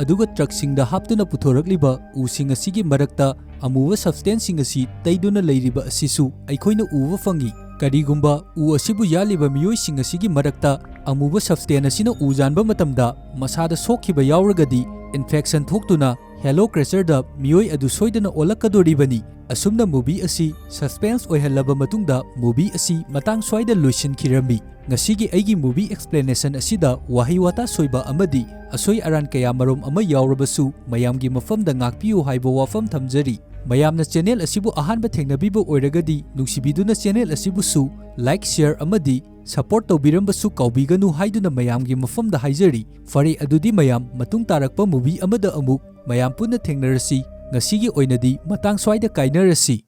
ꯑꯗꯨꯒ ꯇ꯭ꯔꯛꯁꯤꯡꯗ ꯍꯥꯞꯇꯨꯅ ꯄꯨꯊꯣꯔꯛꯂꯤꯕ ꯎꯁꯤꯡ ꯑꯁꯤꯒꯤ ꯃꯔꯛꯇ ꯑꯃꯨꯕ ꯁꯕꯁꯇꯦꯟꯁꯁꯤꯡ ꯑꯁꯤ ꯇꯩꯗꯨꯅ ꯂꯩꯔꯤꯕ ꯑꯁꯤꯁꯨ ꯑꯩꯈꯣꯏꯅ ꯎꯕ ꯐꯪꯏ꯫ ꯀꯔꯤꯒꯨꯝꯕ ꯎ ꯑꯁꯤꯕꯨ ꯌꯥꯜꯂꯤꯕ ꯃꯤꯑꯣꯏꯁꯤꯡ ꯑꯁꯤꯒꯤ ꯃꯔꯛꯇ ꯑꯃꯨꯕ ꯁꯕꯁꯇꯦꯟ ꯑꯁꯤꯅ ꯎ ꯌꯥꯟꯕ ꯃꯇꯝꯗ ꯃꯁꯥꯗ ꯁꯣꯛꯈꯤꯕ ꯌꯥꯎꯔꯒꯗꯤ ꯏꯟꯐꯦꯛꯁꯟ ꯊꯣꯛꯇꯨꯅ ꯍꯦꯂꯣ ꯀ꯭ꯔꯦꯆꯔꯗ ꯃꯤꯑꯣꯏ ꯑꯗꯨ ꯁꯣꯏꯗꯅ ꯑꯣꯜꯂꯛꯀꯗꯣꯔꯤꯕꯅꯤ꯫ ꯑꯁꯨꯝꯅ ꯃꯨꯚꯤ ꯑꯁꯤ ꯁꯁꯄꯦꯟꯁ ꯑꯣꯏꯍꯜꯂꯕ ꯃꯇꯨꯡꯗ ꯃꯨꯚꯤ ꯑꯁꯤ ꯃꯇꯥꯡ ꯁ꯭ꯋꯥꯏꯗ ꯂꯣꯏꯁꯤꯟꯈꯤꯔꯝꯃꯤ꯫ ꯉꯁꯤꯒꯤ ꯑꯩꯒꯤ movie explanation ꯑꯁꯤꯗ ꯋꯥꯍꯩ ꯋꯥꯇꯥ ꯁꯣꯏꯕ ꯑꯃꯗꯤ ꯑꯁꯣꯏ ꯑꯔꯥꯟ ꯀꯌꯥ ꯃꯔꯨꯝ ꯑꯃ ꯌꯥꯎꯔꯕꯁꯨ ꯃꯌꯥꯝꯒꯤ ꯃꯐꯝꯗ ꯉꯥꯛꯄꯤꯌꯨ ꯍꯥꯏꯕ ꯋꯥꯐꯝ ꯊꯝꯖꯔꯤ꯫ ꯃꯌꯥꯝꯅ channel ꯑꯁꯤꯕꯨ ꯑꯍꯥꯟꯕ ꯊꯦꯡꯅꯕꯤꯕ ꯑꯣꯏꯔꯒꯗꯤ ꯅꯨꯡꯁꯤꯕꯤꯗꯨꯅ channel ꯑꯁꯤꯕꯨꯁꯨ like, share ꯑꯃꯗꯤ support ꯇꯧꯕꯤꯔꯝꯕꯁꯨ ꯀꯥꯎꯕꯤꯒꯅꯨ ꯍꯥꯏꯗꯨꯅ ꯃꯌꯥꯝꯒꯤ ꯃꯐꯝꯗ ꯍꯥꯏꯖꯔꯤ꯫ ꯐꯔꯦ, ꯑꯗꯨꯗꯤ ꯃꯌꯥꯝ ꯃꯇꯨꯡ ꯇꯥꯔꯛꯄ movie ꯑꯃꯗ ꯑꯃꯨꯛ ꯃꯌꯥꯝ ꯄꯨꯟꯅ ꯊꯦꯡꯅꯔꯁꯤ꯫ ꯉꯁꯤꯒꯤ ꯑꯣꯏꯅꯗꯤ ꯃꯇꯥꯡ ꯁ꯭ꯋꯥꯏꯗ ꯀꯥꯏꯅꯔꯁꯤ꯫